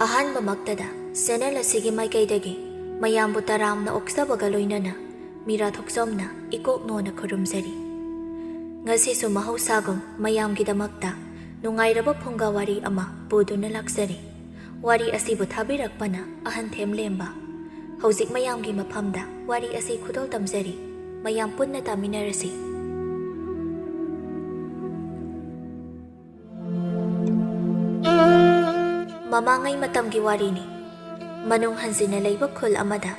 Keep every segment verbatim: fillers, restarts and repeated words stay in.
ꯑꯍꯥꯟꯕꯃꯛꯇꯗ channel ꯑꯁꯤꯒꯤ ꯃꯥꯏꯀꯩꯗꯒꯤ ꯃꯌꯥꯝꯕꯨ ꯇꯔꯥꯝꯅ ꯑꯣꯛꯆꯕꯒ ꯂꯣꯏꯅꯅ ꯃꯤꯔꯥ ꯊꯣꯛꯆꯣꯝꯅ ꯏꯀꯣꯛ ꯅꯣꯟꯅ ꯈꯨꯔꯨꯝꯖꯔꯤ꯫ ꯉꯁꯤꯁꯨ ꯃꯍꯧꯁꯥꯒꯨꯝ ꯃꯌꯥꯝꯒꯤꯗꯃꯛꯇ ꯅꯨꯡꯉꯥꯏꯔꯕ ꯐꯨꯡꯒꯥ ꯋꯥꯔꯤ ꯑꯃ ꯄꯨꯗꯨꯅ ꯂꯥꯛꯆꯔꯤ꯫ ꯋꯥꯔꯤ ꯑꯁꯤꯕꯨ ꯊꯥꯕꯤꯔꯛꯄꯅ ꯑꯍꯟꯊꯦꯝ ꯂꯦꯝꯕ꯫ ꯍꯧꯖꯤꯛ ꯃꯌꯥꯝꯒꯤ ꯃꯐꯝꯗ ꯋꯥꯔꯤ ꯑꯁꯤ ꯈꯨꯗꯣꯜ ꯇꯝꯖꯔꯤ꯫ ꯃꯌꯥꯝ ꯄꯨꯟꯅ ꯇꯥꯃꯤꯟꯅꯔꯁꯤ꯫ ꯃꯃꯥꯡꯉꯩ ꯃꯇꯝꯒꯤ ꯋꯥꯔꯤꯅꯤ꯫ ꯃꯅꯨꯡ ꯍꯟꯖꯤꯟꯅ ꯂꯩꯕ ꯈꯨꯜ ꯑꯃꯗ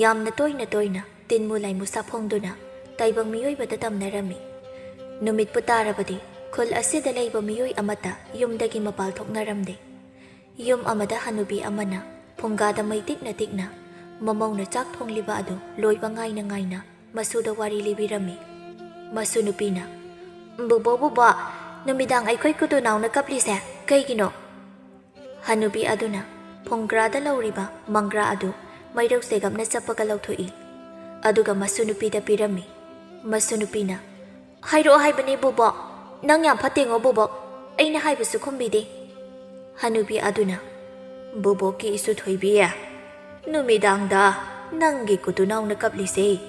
ꯌꯥꯝꯅ ꯇꯣꯏꯅ ꯇꯣꯏꯅ ꯇꯤꯟꯃꯨ ꯂꯥꯏꯃꯨ ꯁꯥꯐꯣꯡꯗꯨꯅ ꯇꯥꯏꯕꯪ ꯃꯤꯑꯣꯏꯕꯗ ꯇꯝꯅꯔꯝꯃꯤ꯫ ꯅꯨꯃꯤꯠꯄꯨ ꯇꯥꯔꯕꯗꯤ ꯈꯨꯜ ꯑꯁꯤꯗ ꯂꯩꯕ ꯃꯤꯑꯣꯏ ꯑꯃꯠꯇ ꯌꯨꯝꯗꯒꯤ ꯃꯄꯥꯜ ꯊꯣꯛꯅꯔꯝꯗꯦ꯫ ꯌꯨꯝ ꯑꯃꯗ ꯍꯅꯨꯕꯤ ꯑꯃꯅ ꯐꯨꯡꯒꯥꯗ ꯃꯩ ꯇꯤꯛꯅ ꯇꯤꯛꯅ ꯃꯃꯧꯅ ꯆꯥꯛ ꯊꯣꯡꯂꯤꯕ ꯑꯗꯨ ꯂꯣꯏꯕ ꯉꯥꯏꯅ ꯉꯥꯏꯅ ꯃꯁꯨꯗ ꯋꯥꯔꯤ ꯂꯤꯕꯤꯔꯝꯃꯤ꯫ ꯃꯁꯨ ꯅꯨꯄꯤꯅ, "ꯕꯨꯕꯣꯛ, ꯕꯨꯕꯣꯛ, ꯅꯨꯃꯤꯗꯥꯡ ꯑꯩꯈꯣꯏ ꯀꯨꯇꯨ ꯅꯥꯎꯅ ꯀꯞꯂꯤꯁꯦ ꯀꯩꯒꯤꯅꯣ?" ꯍꯅꯨꯕꯤ ꯑꯗꯨꯅ ꯐꯨꯡꯒ꯭ꯔꯥꯗ ꯂꯧꯔꯤꯕ ꯃꯪꯒ꯭ꯔꯥ ꯑꯗꯨ ꯃꯩꯔꯧ ꯆꯦꯒꯞꯅ ꯆꯞꯄꯒ ꯂꯧꯊꯣꯛꯏ꯫ ꯑꯗꯨꯒ ꯃꯁꯨ ꯅꯨꯄꯤꯗ ꯄꯤꯔꯝꯃꯤ꯫ ꯃꯁꯨ ꯅꯨꯄꯤꯅ, "ꯍꯥꯏꯔꯛꯑꯣ ꯍꯥꯏꯕꯅꯦ ꯕꯨꯕꯣꯛ, ꯅꯪ ꯌꯥꯝ ꯐꯠꯇꯦꯉꯣ ꯕꯨꯕꯣꯛ, ꯑꯩꯅ ꯍꯥꯏꯕꯁꯨ ꯈꯨꯝꯕꯤꯗꯦ꯫" ꯍꯅꯨꯕꯤ ꯑꯗꯨꯅ, "ꯕꯨꯕꯣꯛꯀꯤ ꯏꯁꯨ ꯊꯣꯏꯕꯤ, ꯅꯨꯃꯤꯗꯥꯡꯗ ꯅꯪꯒꯤ ꯀꯨꯇꯨꯅꯥꯎꯅ ꯀꯞꯂꯤꯁꯦ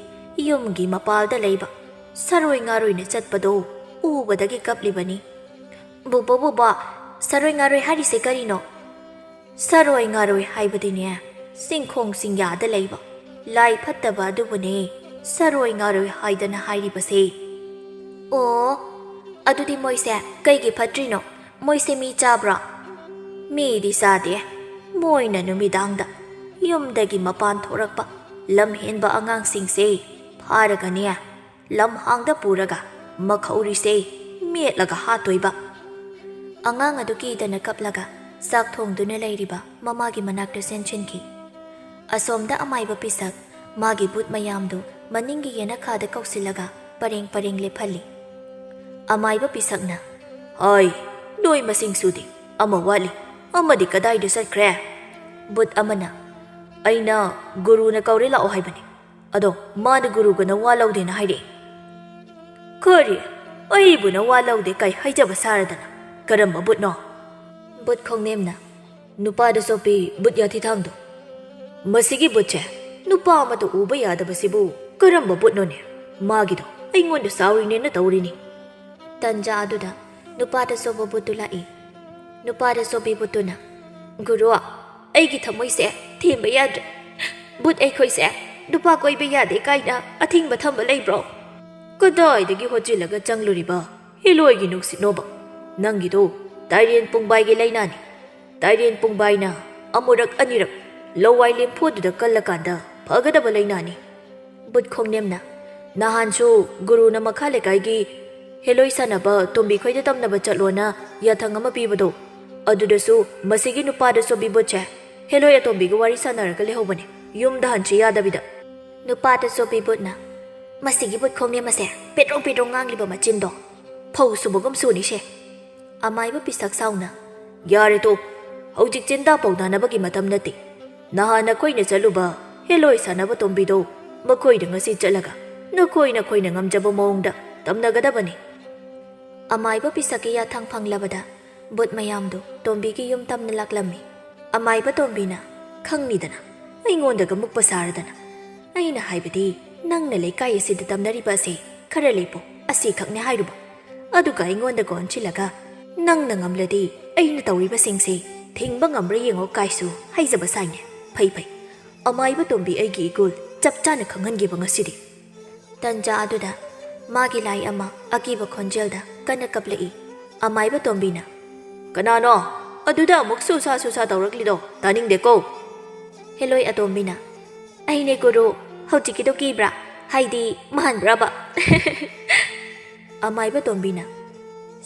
ꯌꯨꯝꯒꯤ ꯃꯄꯥꯜꯗ ꯂꯩꯕ ꯁꯔꯣꯏ ꯉꯥꯔꯣꯏꯅ ꯆꯠꯄꯗꯣ ꯎꯕꯗꯒꯤ ꯀꯞꯂꯤꯕꯅꯤ꯫" "ꯕꯨꯕꯣꯛ, ꯕꯨꯕꯣꯛ, ꯁꯔꯣꯏ ꯉꯥꯔꯣꯏ ꯍꯥꯏꯔꯤꯁꯦ ꯀꯔꯤꯅꯣ?" "ꯁꯔꯣꯏ ꯉꯥꯔꯣꯏ ꯍꯥꯏꯕꯗꯤꯅꯦ, ꯆꯤꯡꯈꯣꯡ ꯆꯤꯡꯌꯥꯗ ꯂꯩꯕ ꯂꯥꯏ ꯐꯠꯇꯕ ꯑꯗꯨꯕꯨꯅꯦ ꯁꯔꯣꯏ ꯉꯥꯔꯣꯏ ꯍꯥꯏꯗꯅ ꯍꯥꯏꯔꯤꯕꯁꯦ꯫" "ꯑꯣ, ꯑꯗꯨꯗꯤ ꯃꯣꯏꯁꯦ ꯀꯩꯒꯤ ꯐꯠꯇ꯭ꯔꯤꯅꯣ? ꯃꯣꯏꯁꯦ ꯃꯤ ꯆꯥꯕ꯭ꯔꯣ?" "ꯃꯤꯗꯤ ꯆꯥꯗꯦ꯫ ꯃꯣꯏꯅ ꯅꯨꯃꯤꯗꯥꯡꯗ ꯌꯨꯝꯗꯒꯤ ꯃꯄꯥꯟ ꯊꯣꯔꯛꯄ ꯂꯝ ꯍꯦꯟꯕ ꯑꯉꯥꯡꯁꯤꯡꯁꯦ ꯐꯥꯔꯒꯅꯦ, ꯂꯝꯍꯥꯡꯗ ꯄꯨꯔꯒ ꯃꯈꯧꯔꯤꯁꯦ ꯃꯦꯠꯂꯒ ꯍꯥꯠꯇꯣꯏꯕ꯫" ꯑꯉꯥꯡ ꯑꯗꯨ ꯀꯤꯗꯅ ꯀꯞꯂꯒ ꯆꯥꯛ ꯊꯣꯡꯗꯨꯅ ꯂꯩꯔꯤꯕ ꯃꯃꯥꯒꯤ ꯃꯅꯥꯛꯇ ꯆꯦꯟꯁꯤꯟꯈꯤ꯫ ꯑꯁꯣꯝꯗ ꯑꯃꯥꯏꯕ ꯄꯤꯁꯛ ꯃꯥꯒꯤ ꯕꯨꯠ ꯃꯌꯥꯝꯗꯨ ꯃꯅꯤꯡꯒꯤ ꯌꯦꯅꯈꯥꯗ ꯀꯧꯁꯤꯜꯂꯒ ꯄꯔꯦꯡ ꯄꯔꯦꯡ ꯂꯦꯞꯍꯜꯂꯤ꯫ ꯑꯃꯥꯏꯕ ꯄꯤꯁꯛꯅ, "ꯍꯣꯏ, ꯅꯣꯏ ꯃꯁꯤꯡ ꯁꯨꯗꯦ, ꯑꯃ ꯋꯥꯠꯂꯤ, ꯑꯃꯗꯤ ꯀꯗꯥꯏꯗ ꯆꯠꯈ꯭ꯔꯦ?" ꯕꯨꯠ ꯑꯃꯅ, "ꯑꯩꯅ ꯒꯨꯔꯨꯅ ꯀꯧꯔꯦ ꯂꯥꯛꯑꯣ ꯍꯥꯏꯕꯅꯤ, ꯑꯗꯣ ꯃꯥꯅ ꯒꯨꯔꯨꯒ ꯅꯋꯥ ꯂꯧꯗꯦꯅ ꯍꯥꯏꯔꯛꯑꯦ꯫" "ꯀꯔꯤ? ꯑꯩꯕꯨ ꯅꯋꯥ ꯂꯧꯗꯦ ꯀꯥꯏ ꯍꯥꯏꯖꯕ ꯁꯥꯔꯗꯅ? ꯀꯔꯝꯕ ꯕꯨꯠꯅꯣ?" ꯕꯨꯠ ꯈꯣꯡꯅꯦꯝꯅ, ꯅꯨꯄꯥꯗ ꯆꯣꯞꯄꯤ ꯕꯨꯠ ꯌꯥꯊꯤꯊꯥꯡꯗꯣ꯫ ꯃꯁꯤꯒꯤ ꯕꯨꯠꯁꯦ ꯅꯨꯄꯥ ꯑꯃꯠꯇ ꯎꯕ ꯌꯥꯗꯕꯁꯤꯕꯨ ꯀꯔꯝꯕ ꯕꯨꯠꯅꯣꯅꯦ? ꯃꯥꯒꯤꯗꯣ ꯑꯩꯉꯣꯟꯗ ꯁꯥꯎꯔꯤꯅꯦꯅ ꯇꯧꯔꯤꯅꯤ꯫ ꯇꯟꯖꯥ ꯑꯗꯨꯗ ꯅꯨꯄꯥꯗ ꯆꯣꯞꯄ ꯕꯨꯠꯇꯨ ꯂꯥꯛꯏ꯫ ꯅꯨꯄꯥꯗ ꯆꯣꯞꯄꯤ ꯕꯨꯠꯇꯨꯅ, "ꯒꯨꯔꯨ, ꯑꯩꯒꯤ ꯊꯃꯣꯏꯁꯦ ꯊꯦꯝꯕ ꯌꯥꯗ꯭ꯔꯦ꯫ ꯕꯨꯠ ꯑꯩꯈꯣꯏꯁꯦ ꯅꯨꯄꯥ ꯀꯣꯏꯕ ꯌꯥꯗꯦ ꯀꯥꯏꯅ ꯑꯊꯤꯡꯕ ꯊꯝꯕ ꯂꯩꯕ꯭ꯔꯣ? ꯀꯗꯥꯏꯗꯒꯤ ꯍꯣꯠꯆꯤꯜꯂꯒ ꯆꯪꯂꯨꯔꯤꯕ ꯍꯤꯂꯣꯏꯒꯤ ꯅꯨꯡꯁꯤꯠꯅꯣꯕ? ꯅꯪꯒꯤꯗꯣ ꯇꯥꯏꯔꯦꯟ ꯄꯨꯡꯕꯥꯏꯒꯤ ꯂꯥꯏꯅꯥꯅꯤ꯫ ꯇꯥꯏꯔꯦꯟ ꯄꯨꯡꯕꯥꯏꯅ ꯑꯃꯨꯔꯛ ꯑꯅꯤꯔꯛ ꯂꯋꯥꯏ ꯂꯦꯝꯐꯨꯗꯨꯗ ꯀꯜꯂꯀꯥꯟꯗ ꯐꯒꯗꯕ ꯂꯥꯏꯅꯥꯅꯤ꯫" ꯕꯨꯠ ꯈꯣꯡꯅꯦꯝꯅ, "ꯅꯍꯥꯟꯁꯨ ꯒꯨꯔꯨꯅ ꯃꯈꯥ ꯂꯩꯀꯥꯏꯒꯤ ꯍꯦꯂꯣꯏ ꯁꯥꯟꯅꯕ ꯇꯣꯝꯕꯤ ꯈꯣꯏꯗ ꯇꯝꯅꯕ ꯆꯠꯂꯣꯅ ꯌꯥꯊꯪ ꯑꯃ ꯄꯤꯕꯗꯣ, ꯑꯗꯨꯗꯁꯨ ꯃꯁꯤꯒꯤ ꯅꯨꯄꯥꯗ ꯆꯣꯕꯤ ꯕꯨꯠꯁꯦ ꯍꯦꯂꯣꯏ ꯑꯇꯣꯝꯕꯤꯒ ꯋꯥꯔꯤ ꯁꯥꯟꯅꯔꯒ ꯂꯩꯍꯧꯕꯅꯦ, ꯌꯨꯝꯗ ꯍꯟꯁꯤ ꯌꯥꯗꯕꯤꯗ꯫" ꯅꯨꯄꯥꯗ ꯆꯣꯕꯤ ꯕꯨꯠꯅ, "ꯃꯁꯤꯒꯤ ꯕꯨꯠ ꯈꯣꯡꯅꯦꯝ ꯑꯁꯦ ꯄꯦꯗ꯭ꯔꯣꯡ ꯄꯦꯗ꯭ꯔꯣꯡ ꯉꯥꯡꯂꯤꯕ ꯃꯆꯤꯟꯗꯣ ꯐꯧ ꯁꯨꯕꯒꯨꯝ ꯁꯨꯅꯤꯁꯦ꯫" ꯑꯃꯥꯏꯕ ꯄꯤꯁꯛ ꯁꯥꯎꯅ, "ꯌꯥꯔꯦ ꯇꯣ, ꯍꯧꯖꯤꯛ ꯆꯤꯟꯗꯥ ꯄꯧꯗꯥꯅꯕꯒꯤ ꯃꯇꯝ ꯅꯠꯇꯦ꯫ ꯅꯍꯥꯟ ꯅꯈꯣꯏꯅ ꯆꯠꯂꯨꯕ ꯍꯦꯂꯣꯏ ꯁꯥꯟꯅꯕ ꯇꯣꯝꯕꯤꯗꯣ ꯃꯈꯣꯏꯗ ꯉꯁꯤ ꯆꯠꯂꯒ ꯅꯈꯣꯏ ꯅꯈꯣꯏꯅ ꯉꯝꯖꯕ ꯃꯑꯣꯡꯗ ꯇꯝꯅꯒꯗꯕꯅꯤ꯫" ꯑꯃꯥꯏꯕ ꯄꯤꯁꯛꯀꯤ ꯌꯥꯊꯪ ꯐꯪꯂꯕꯗ ꯕꯨꯠ ꯃꯌꯥꯝꯗꯨ ꯇꯣꯝꯕꯤꯒꯤ ꯌꯨꯝ ꯇꯝꯅ ꯂꯥꯛꯂꯝꯃꯤ꯫ ꯑꯃꯥꯏꯕ ꯇꯣꯝꯕꯤꯅ, "ꯈꯪꯅꯤꯗꯅ, ꯑꯩꯉꯣꯟꯗꯒ ꯃꯨꯛꯄ ꯁꯥꯔꯗꯅ꯫ ꯑꯩꯅ ꯍꯥꯏꯕꯗꯤ, ꯅꯪꯅ ꯂꯩꯀꯥꯏ ꯑꯁꯤꯗ ꯇꯝꯅꯔꯤꯕ ꯑꯁꯤ ꯈꯔ ꯂꯩꯄꯣ, ꯑꯁꯤꯈꯛꯅꯦ ꯍꯥꯏꯔꯨꯕ꯫ ꯑꯗꯨꯒ ꯑꯩꯉꯣꯟꯗꯒ ꯑꯣꯟꯁꯤꯜꯂꯒ ꯅꯪꯅ ꯉꯝꯂꯗꯤ ꯑꯩꯅ ꯇꯧꯔꯤꯕꯁꯤꯡꯁꯤ ꯊꯤꯡꯕ ꯉꯝꯕ꯭ꯔꯥ ꯌꯦꯡꯉꯣ ꯀꯥꯏꯁꯨ ꯍꯥꯏꯖꯕ ꯁꯥꯏꯅꯦ꯫ ꯐꯩ ꯐꯩ, ꯑꯃꯥꯏꯕ ꯇꯣꯝꯕꯤ ꯑꯩꯒꯤ ꯏꯒꯨꯜ ꯆꯞ ꯆꯥꯅ ꯈꯪꯍꯟꯈꯤꯕ ꯉꯁꯤꯗꯤ꯫" ꯇꯟꯖꯥ ꯑꯗꯨꯗ ꯃꯥꯒꯤ ꯂꯥꯏ ꯑꯃ ꯑꯀꯤꯕ ꯈꯣꯟꯖꯦꯜꯗ ꯀꯟꯅ ꯀꯞꯂꯛꯏ꯫ ꯑꯃꯥꯏꯕ ꯇꯣꯝꯕꯤꯅ, "ꯀꯅꯥꯅꯣ ꯑꯗꯨꯗ ꯑꯃꯨꯛ ꯁꯨꯁꯥ ꯁꯨꯁꯥ ꯇꯧꯔꯛꯂꯤꯗꯣ? ꯇꯥꯅꯤꯡꯗꯦꯀꯣ!" ꯍꯦꯂꯣꯏ ꯑꯇꯣꯝꯕꯤꯅ, "ꯑꯩꯅꯦ ꯒꯨꯔꯨ, ꯍꯧꯖꯤꯛꯀꯤꯗꯣ ꯀꯤꯕ꯭ꯔꯥ? ꯍꯥꯏꯗꯤ ꯃꯥꯟꯕ꯭ꯔꯕ?" ꯑꯃꯥꯏꯕ ꯇꯣꯝꯕꯤꯅ,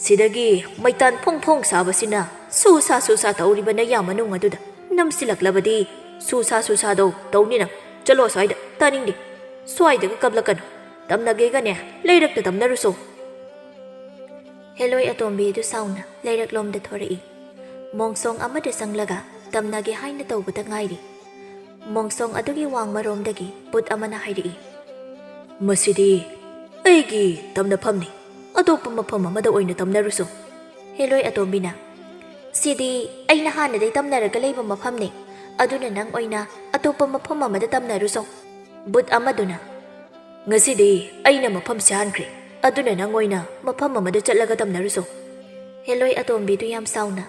"ꯁꯤꯗꯒꯤ ꯃꯩꯇꯥꯟ ꯐꯣꯡ ꯐꯣꯡ ꯁꯥꯕꯁꯤꯅ ꯁꯨꯁꯥ ꯁꯨꯁꯥ ꯇꯧꯔꯤꯕ ꯅꯌꯥ ꯃꯅꯨꯡ ꯑꯗꯨꯗ ꯅꯝꯁꯤꯜꯂꯛꯂꯕꯗꯤ ꯁꯨꯁꯥ ꯁꯨꯁꯥꯗꯣ ꯇꯧꯅꯤ ꯅꯪ꯫ ꯆꯠꯂꯣ ꯑꯁ꯭ꯋꯥꯏꯗ, ꯇꯥꯅꯤꯡꯗꯦ꯫ ꯁ꯭ꯋꯥꯏꯗꯒ ꯀꯞꯂꯛꯀꯅꯨ꯫ ꯇꯝꯅꯒꯦꯒꯅꯦ ꯂꯩꯔꯛꯇ ꯇꯝꯅꯔꯨꯁꯣ꯫" ꯍꯦꯂꯣꯏ ꯑꯇꯣꯝꯕꯤ ꯑꯗꯨ ꯁꯥꯎꯅ ꯂꯩꯔꯛꯂꯣꯝꯗ ꯊꯣꯔꯛꯏ꯫ ꯃꯣꯡꯁꯣꯡ ꯑꯃꯗ ꯆꯪꯂꯒ ꯇꯝꯅꯒꯦ ꯍꯥꯏꯅ ꯇꯧꯕꯗ ꯉꯥꯏꯔꯤ꯫ ꯃꯣꯡꯁꯣꯡ ꯑꯗꯨꯒꯤ ꯋꯥꯡꯃꯔꯣꯝꯗꯒꯤ ꯕꯨꯠ ꯑꯃꯅ ꯍꯥꯏꯔꯛꯏ, "ꯃꯁꯤꯗꯤ ꯑꯩꯒꯤ ꯇꯝꯅꯐꯝꯅꯤ, ꯑꯇꯣꯞꯄ ꯃꯐꯝ ꯑꯃꯗ ꯑꯣꯏꯅ ꯇꯝꯅꯔꯨꯁꯣ꯫" ꯍꯦꯂꯣꯏ ꯑꯇꯣꯝꯕꯤꯅ, "ꯁꯤꯗꯤ ꯑꯩꯅ ꯍꯥꯟꯅꯗꯩ ꯇꯝꯅꯔꯒ ꯂꯩꯕ ꯃꯐꯝꯅꯦ, ꯑꯗꯨꯅ ꯅꯪ ꯑꯣꯏꯅ ꯑꯇꯣꯞꯄ ꯃꯐꯝ ꯑꯃꯗ ꯇꯝꯅꯔꯨꯆꯣ꯫" ꯚꯨꯠ ꯑꯃꯗꯨꯅ, "ꯉꯁꯤꯗꯤ ꯑꯩꯅ ꯃꯐꯝ ꯁꯤꯍꯥꯟꯈ꯭ꯔꯦ, ꯑꯗꯨꯅ ꯅꯪ ꯑꯣꯏꯅ ꯃꯐꯝ ꯑꯃꯗ ꯆꯠꯂꯒ ꯇꯝꯅꯔꯨꯆꯣ꯫" ꯍꯦꯂꯣꯏ ꯑꯇꯣꯝꯕꯤꯗꯨ ꯌꯥꯝ ꯁꯥꯎꯅ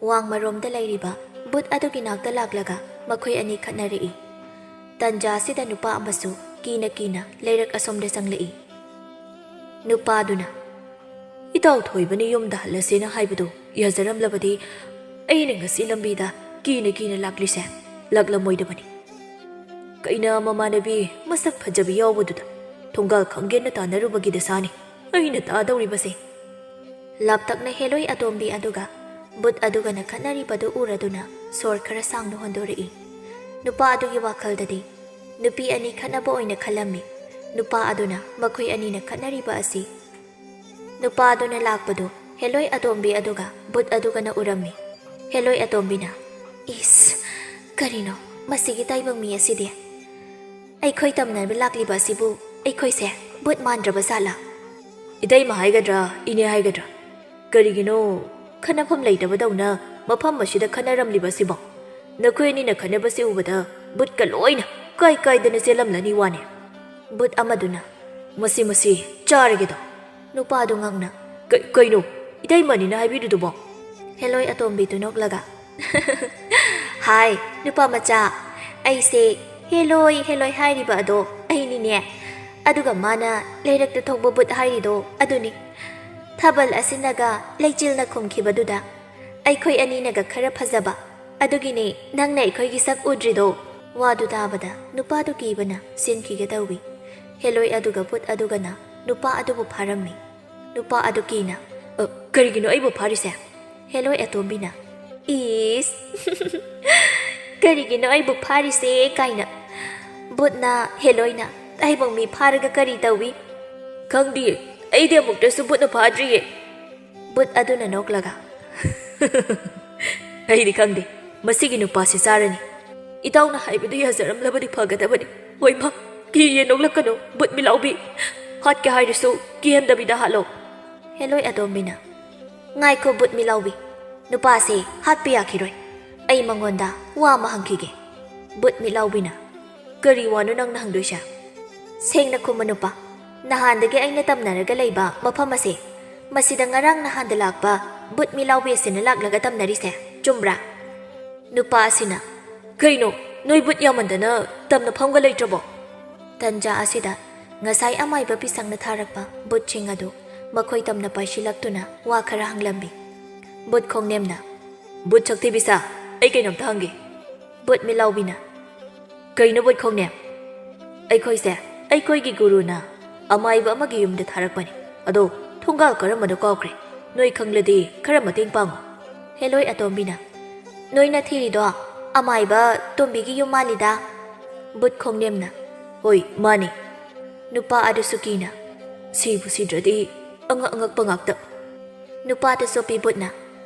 ꯋꯥꯡꯃꯔꯣꯝꯗ ꯂꯩꯔꯤꯕ ꯚꯨꯠ ꯑꯗꯨꯒꯤ ꯅꯥꯛꯇ ꯂꯥꯛꯂꯒ ꯃꯈꯣꯏ ꯑꯅꯤ ꯈꯠꯅꯔꯛꯏ꯫ ꯇꯟꯖꯥꯁꯤꯗ ꯅꯨꯄꯥ ꯑꯃꯁꯨ ꯀꯤꯅ ꯀꯤꯅ ꯂꯩꯔꯛ ꯑꯁꯣꯝꯗ ꯆꯪꯂꯛꯏ꯫ ꯅꯨꯄꯥꯗꯨꯅ, "ꯏꯇꯥꯎ ꯊꯣꯏꯕꯅ ꯌꯨꯝꯗ ꯍꯜꯂꯁꯦꯅ ꯍꯥꯏꯕꯗꯨ ꯌꯥꯖꯔꯝꯂꯕꯗꯤ ꯑꯩꯅ ꯉꯁꯤ ꯂꯝꯕꯤꯗ ꯀꯤꯅ ꯀꯤꯅ ꯂꯥꯛꯂꯤꯁꯦ ꯂꯥꯛꯂꯝꯃꯣꯏꯗꯕꯅꯤ꯫ ꯀꯩꯅ ꯃꯃꯥꯟꯅꯕꯤ ꯃꯁꯛ ꯐꯖꯕꯤ ꯌꯥꯎꯕꯗꯨꯗ ꯊꯣꯡꯒꯥꯜ ꯈꯪꯒꯦꯟꯅ ꯇꯥꯟꯅꯔꯨꯕꯒꯤ ꯗꯁꯥꯅꯤ ꯑꯩꯅ ꯇꯥꯗꯧꯔꯤꯕꯁꯦ꯫" ꯂꯥꯞꯇꯛꯅ ꯍꯦꯂꯣꯏ ꯑꯇꯣꯝꯕꯤ ꯑꯗꯨꯒ ꯚꯨꯠ ꯑꯗꯨꯒꯅ ꯈꯠꯅꯔꯤꯕꯗꯨ ꯎꯔꯗꯨꯅ ꯁꯣꯔ ꯈꯔ ꯁꯥꯡꯅ ꯍꯣꯟꯗꯣꯔꯛꯏ꯫ ꯅꯨꯄꯥ ꯑꯗꯨꯒꯤ ꯋꯥꯈꯜꯗꯗꯤ ꯅꯨꯄꯤ ꯑꯅꯤ ꯈꯠꯅꯕ ꯑꯣꯏꯅ ꯈꯜꯂꯝꯃꯤ꯫ ꯅꯨꯄꯥ ꯑꯗꯨꯅ ꯃꯈꯣꯏ ꯑꯅꯤꯅ ꯈꯠꯅꯔꯤꯕ ꯑꯁꯤ ꯅꯨꯄꯥ ꯑꯗꯨꯅ ꯂꯥꯛꯄꯗꯨ ꯍꯦꯂꯣꯏ ꯑꯇꯣꯝꯕꯤ ꯑꯗꯨꯒ ꯚꯨꯠ ꯑꯗꯨꯒꯅ ꯎꯔꯝꯃꯤ꯫ ꯍꯦꯂꯣꯏ ꯑꯇꯣꯝꯕꯤꯅ, "ꯏꯁ, ꯀꯔꯤꯅꯣ ꯃꯁꯤꯒꯤ ꯇꯥꯏꯕꯪ ꯃꯤ ꯑꯁꯤꯗꯤ? ꯑꯩꯈꯣꯏ ꯇꯝꯅꯕ ꯂꯥꯛꯂꯤꯕ ꯑꯁꯤꯕꯨ ꯑꯩꯈꯣꯏꯁꯦ ꯚꯨꯠ ꯃꯥꯟꯗ꯭ꯔꯕ ꯖꯥꯠꯂꯥ?" "ꯏꯇꯩꯃ ꯍꯥꯏꯒꯗ꯭ꯔꯥ, ꯏꯅꯦ ꯍꯥꯏꯒꯗ꯭ꯔꯥ? ꯀꯔꯤꯒꯤꯅꯣ ꯈꯟꯅꯐꯝ ꯂꯩꯇꯕꯗꯧꯅ ꯃꯐꯝ ꯑꯁꯤꯗ ꯈꯟꯅꯔꯝꯂꯤꯕ ꯑꯁꯤꯕꯣ? ꯅꯈꯣꯏ ꯑꯅꯤꯅ ꯈꯟꯅꯕꯁꯤ ꯎꯕꯗ ꯚꯨꯠꯀ ꯂꯣꯏꯅ ꯀꯥꯏ ꯀꯥꯏꯗꯅ ꯆꯦꯜꯂꯝꯂꯅꯤ ꯋꯥꯅꯦ꯫" ꯚꯨꯠ ꯑꯃꯗꯨꯅ, "ꯃꯁꯤ, ꯃꯁꯤ ꯆꯥꯔꯒꯦꯗꯣ꯫" ꯅꯨꯄꯥꯗꯨ ꯉꯛꯅ, "ꯀ-, ꯀꯩꯅꯣ? ꯏꯇꯩꯃꯅꯤꯅ ꯍꯥꯏꯕꯤꯔꯤꯗꯨꯕꯣ?" ꯍꯦꯂꯣꯏ ꯑꯇꯣꯝꯕꯤꯗꯨ ꯅꯣꯛꯂꯒ, "ꯍꯥꯏ, ꯅꯨꯄꯥ ꯃꯆꯥ, ꯑꯩꯁꯦ ꯍꯦꯂꯣꯏ, ꯍꯦꯂꯣꯏ ꯍꯥꯏꯔꯤꯕ ꯑꯗꯣ ꯑꯩꯅꯤꯅꯦ꯫ ꯑꯗꯨꯒ ꯃꯥꯅ ꯂꯩꯔꯛꯇ ꯊꯣꯛꯄ ꯚꯨꯠ ꯍꯥꯏꯔꯤꯗꯣ ꯑꯗꯨꯅꯤ꯫ ꯊꯥꯕꯜ ꯑꯁꯤꯅꯒ ꯂꯩꯆꯤꯜꯅ ꯈꯨꯝꯈꯤꯕꯗꯨꯗ ꯑꯩꯈꯣꯏ ꯑꯅꯤꯅꯒ ꯈꯔ ꯐꯖꯕ, ꯑꯗꯨꯒꯤꯅꯦ ꯅꯪꯅ ꯑꯩꯈꯣꯏꯒꯤ ꯁꯛ ꯎꯗ꯭ꯔꯤꯗꯣ꯫" ꯋꯥꯗꯨ ꯇꯥꯕꯗ ꯅꯨꯄꯥꯗꯨ ꯀꯤꯕꯅ ꯁꯤꯟꯈꯤꯒꯦ ꯇꯧꯏ꯫ ꯍꯦꯂꯣꯏ ꯑꯗꯨꯒ ꯚꯨꯠ ꯑꯗꯨꯒꯅ ꯅꯨꯄꯥ ꯑꯗꯨꯕꯨ ꯐꯥꯔꯝꯃꯤ꯫ ꯅꯨꯄꯥ ꯑꯗꯨ ꯀꯤꯅ, "ꯑ, ꯀꯔꯤꯒꯤꯅꯣ ꯑꯩꯕꯨ ꯐꯥꯔꯤꯁꯦ?" ꯍꯦꯂꯣꯏ ꯑꯇꯣꯝꯕꯤꯅ, "ꯏꯁ, ꯀꯔꯤꯒꯤꯅꯣ ꯑꯩꯕꯨ ꯐꯥꯔꯤꯁꯦ ꯀꯥꯏꯅ꯫ ꯚꯨꯠꯅ, ꯍꯦꯂꯣꯏꯅ ꯇꯥꯏꯕꯪ ꯃꯤ ꯐꯥꯔꯒ ꯀꯔꯤ ꯇꯧꯏ?" "ꯈꯪꯗꯤꯌꯦ, ꯑꯩꯗꯤ ꯑꯃꯨꯛꯇꯁꯨ ꯚꯨꯠꯅ ꯐꯥꯗ꯭ꯔꯤꯌꯦ꯫" ꯚꯨꯠ ꯑꯗꯨꯅ ꯅꯣꯛꯂꯒ, "ꯑꯩꯗꯤ ꯈꯪꯗꯦ, ꯃꯁꯤꯒꯤ ꯅꯨꯄꯥꯁꯤ ꯆꯥꯔꯅꯤ꯫ ꯏꯇꯥꯎꯅ ꯍꯥꯏꯕꯗꯨ ꯌꯥꯖꯔꯝꯂꯕꯗꯤ ꯐꯒꯗꯕꯅꯤ꯫ ꯍꯣꯏ ꯃꯥ, ꯀꯤꯌꯦ, ꯅꯣꯛꯂꯛꯀꯅꯨ, ꯚꯨꯠ ꯃꯤꯂꯥꯎꯕꯤ꯫ ꯍꯥꯠꯀꯦ ꯍꯥꯏꯔꯁꯨ ꯀꯤꯍꯟꯗꯕꯤꯗ ꯍꯥꯠꯂꯣ꯫" ꯍꯦꯂꯣꯏ ꯑꯇꯣꯝꯕꯤꯅ, "ꯉꯥꯏꯈꯣ ꯚꯨꯠ ꯃꯤꯂꯥꯎꯕꯤ, ꯅꯨꯄꯥꯁꯦ ꯍꯥꯠꯄ ꯌꯥꯈꯤꯔꯣꯏ꯫ ꯑꯩ ꯃꯉꯣꯟꯗ ꯋꯥ ꯑꯃ ꯍꯪꯈꯤꯒꯦ꯫ ꯕꯨꯠ ꯃꯤꯠꯂꯥꯎꯕꯤꯅ, "ꯀꯔꯤ ꯋꯥꯅꯣ ꯅꯪꯅ ꯍꯪꯗꯣꯏꯁꯦ?" "ꯁꯦꯡꯅ ꯈꯨꯝꯃꯨ ꯅꯨꯄꯥ, ꯅꯍꯥꯟꯗꯒꯤ ꯑꯩꯅ ꯇꯝꯅꯔꯒ ꯂꯩꯕ ꯃꯐꯝ ꯑꯁꯦ, ꯃꯁꯤꯗ ꯉꯔꯥꯡ ꯅꯍꯥꯟꯗ ꯂꯥꯛꯄ ꯕꯨꯠ ꯃꯤꯠꯂꯥꯎꯕꯤ ꯑꯁꯤꯅ ꯂꯥꯛꯂꯒ ꯇꯝꯅꯔꯤꯁꯦ ꯆꯨꯝꯕ꯭ꯔꯥ?" ꯅꯨꯄꯥ ꯑꯁꯤꯅ, "ꯀꯩꯅꯣ, ꯅꯣꯏ ꯕꯨꯠ ꯌꯥꯝꯃꯟꯗꯅ ꯇꯝꯅꯐꯝꯒ ꯂꯩꯇ꯭ꯔꯕꯣ?" ꯇꯟꯖꯥ ꯑꯁꯤꯗ ꯉꯁꯥꯏ ꯑꯃꯥꯏꯕ ꯄꯤꯁꯛꯅ ꯊꯥꯔꯛꯄ ꯕꯨꯠꯁꯤꯡ ꯑꯗꯨ ꯃꯈꯣꯏ ꯇꯝꯅ ꯄꯥꯏꯁꯤꯜꯂꯛꯇꯨꯅ ꯋꯥ ꯈꯔ ꯍꯪꯂꯝꯃꯤ꯫ ꯕꯨꯠ ꯈꯣꯡꯅꯦꯝꯅ, "ꯕꯨꯠ ꯁꯛꯊꯤꯕꯤꯁꯥ, ꯑꯩ ꯀꯩꯅꯣꯝꯇ ꯍꯪꯒꯦ꯫" ꯕꯨꯠ ꯃꯤꯠꯂꯥꯎꯕꯤꯅ, "ꯀꯩꯅꯣ ꯕꯨꯠ ꯈꯣꯡꯅꯦꯝ?" "ꯑꯩꯈꯣꯏꯁꯦ ꯑꯩꯈꯣꯏꯒꯤ ꯒꯨꯔꯨꯅ ꯑꯃꯥꯏꯕ ꯑꯃꯒꯤ ꯌꯨꯝꯗ ꯊꯥꯔꯛꯄꯅꯤ꯫ ꯑꯗꯣ ꯊꯣꯡꯒꯥꯜ ꯀꯔꯝꯕꯅꯣ ꯀꯥꯎꯈ꯭ꯔꯦ꯫ ꯅꯣꯏ ꯈꯪꯂꯗꯤ ꯈꯔ ꯃꯇꯦꯡ ꯄꯥꯡꯉꯨ꯫" ꯍꯦꯂꯣꯏ ꯑꯇꯣꯝꯕꯤꯅ, "ꯅꯣꯏꯅ ꯊꯤꯔꯤꯗꯣ ꯑꯃꯥꯏꯕ ꯇꯣꯝꯕꯤꯒꯤ ꯌꯨꯝ ꯃꯥꯜꯂꯤꯗ꯫" ꯕꯨꯠ ꯈꯣꯡꯅꯦꯝꯅ, "ꯍꯣꯏ, ꯃꯥꯅꯤ꯫" ꯅꯨꯄꯥ ꯑꯗꯨꯁꯨ ꯀꯤꯅ, "ꯁꯤꯕꯨ ꯁꯤꯗ꯭ꯔꯗꯤ ꯑꯉꯛ ꯑꯉꯛꯄ ꯉꯥꯛꯇ꯫" ꯅꯨꯄꯥꯗ ꯆꯣꯞꯄꯤ ꯕꯨꯠꯅ,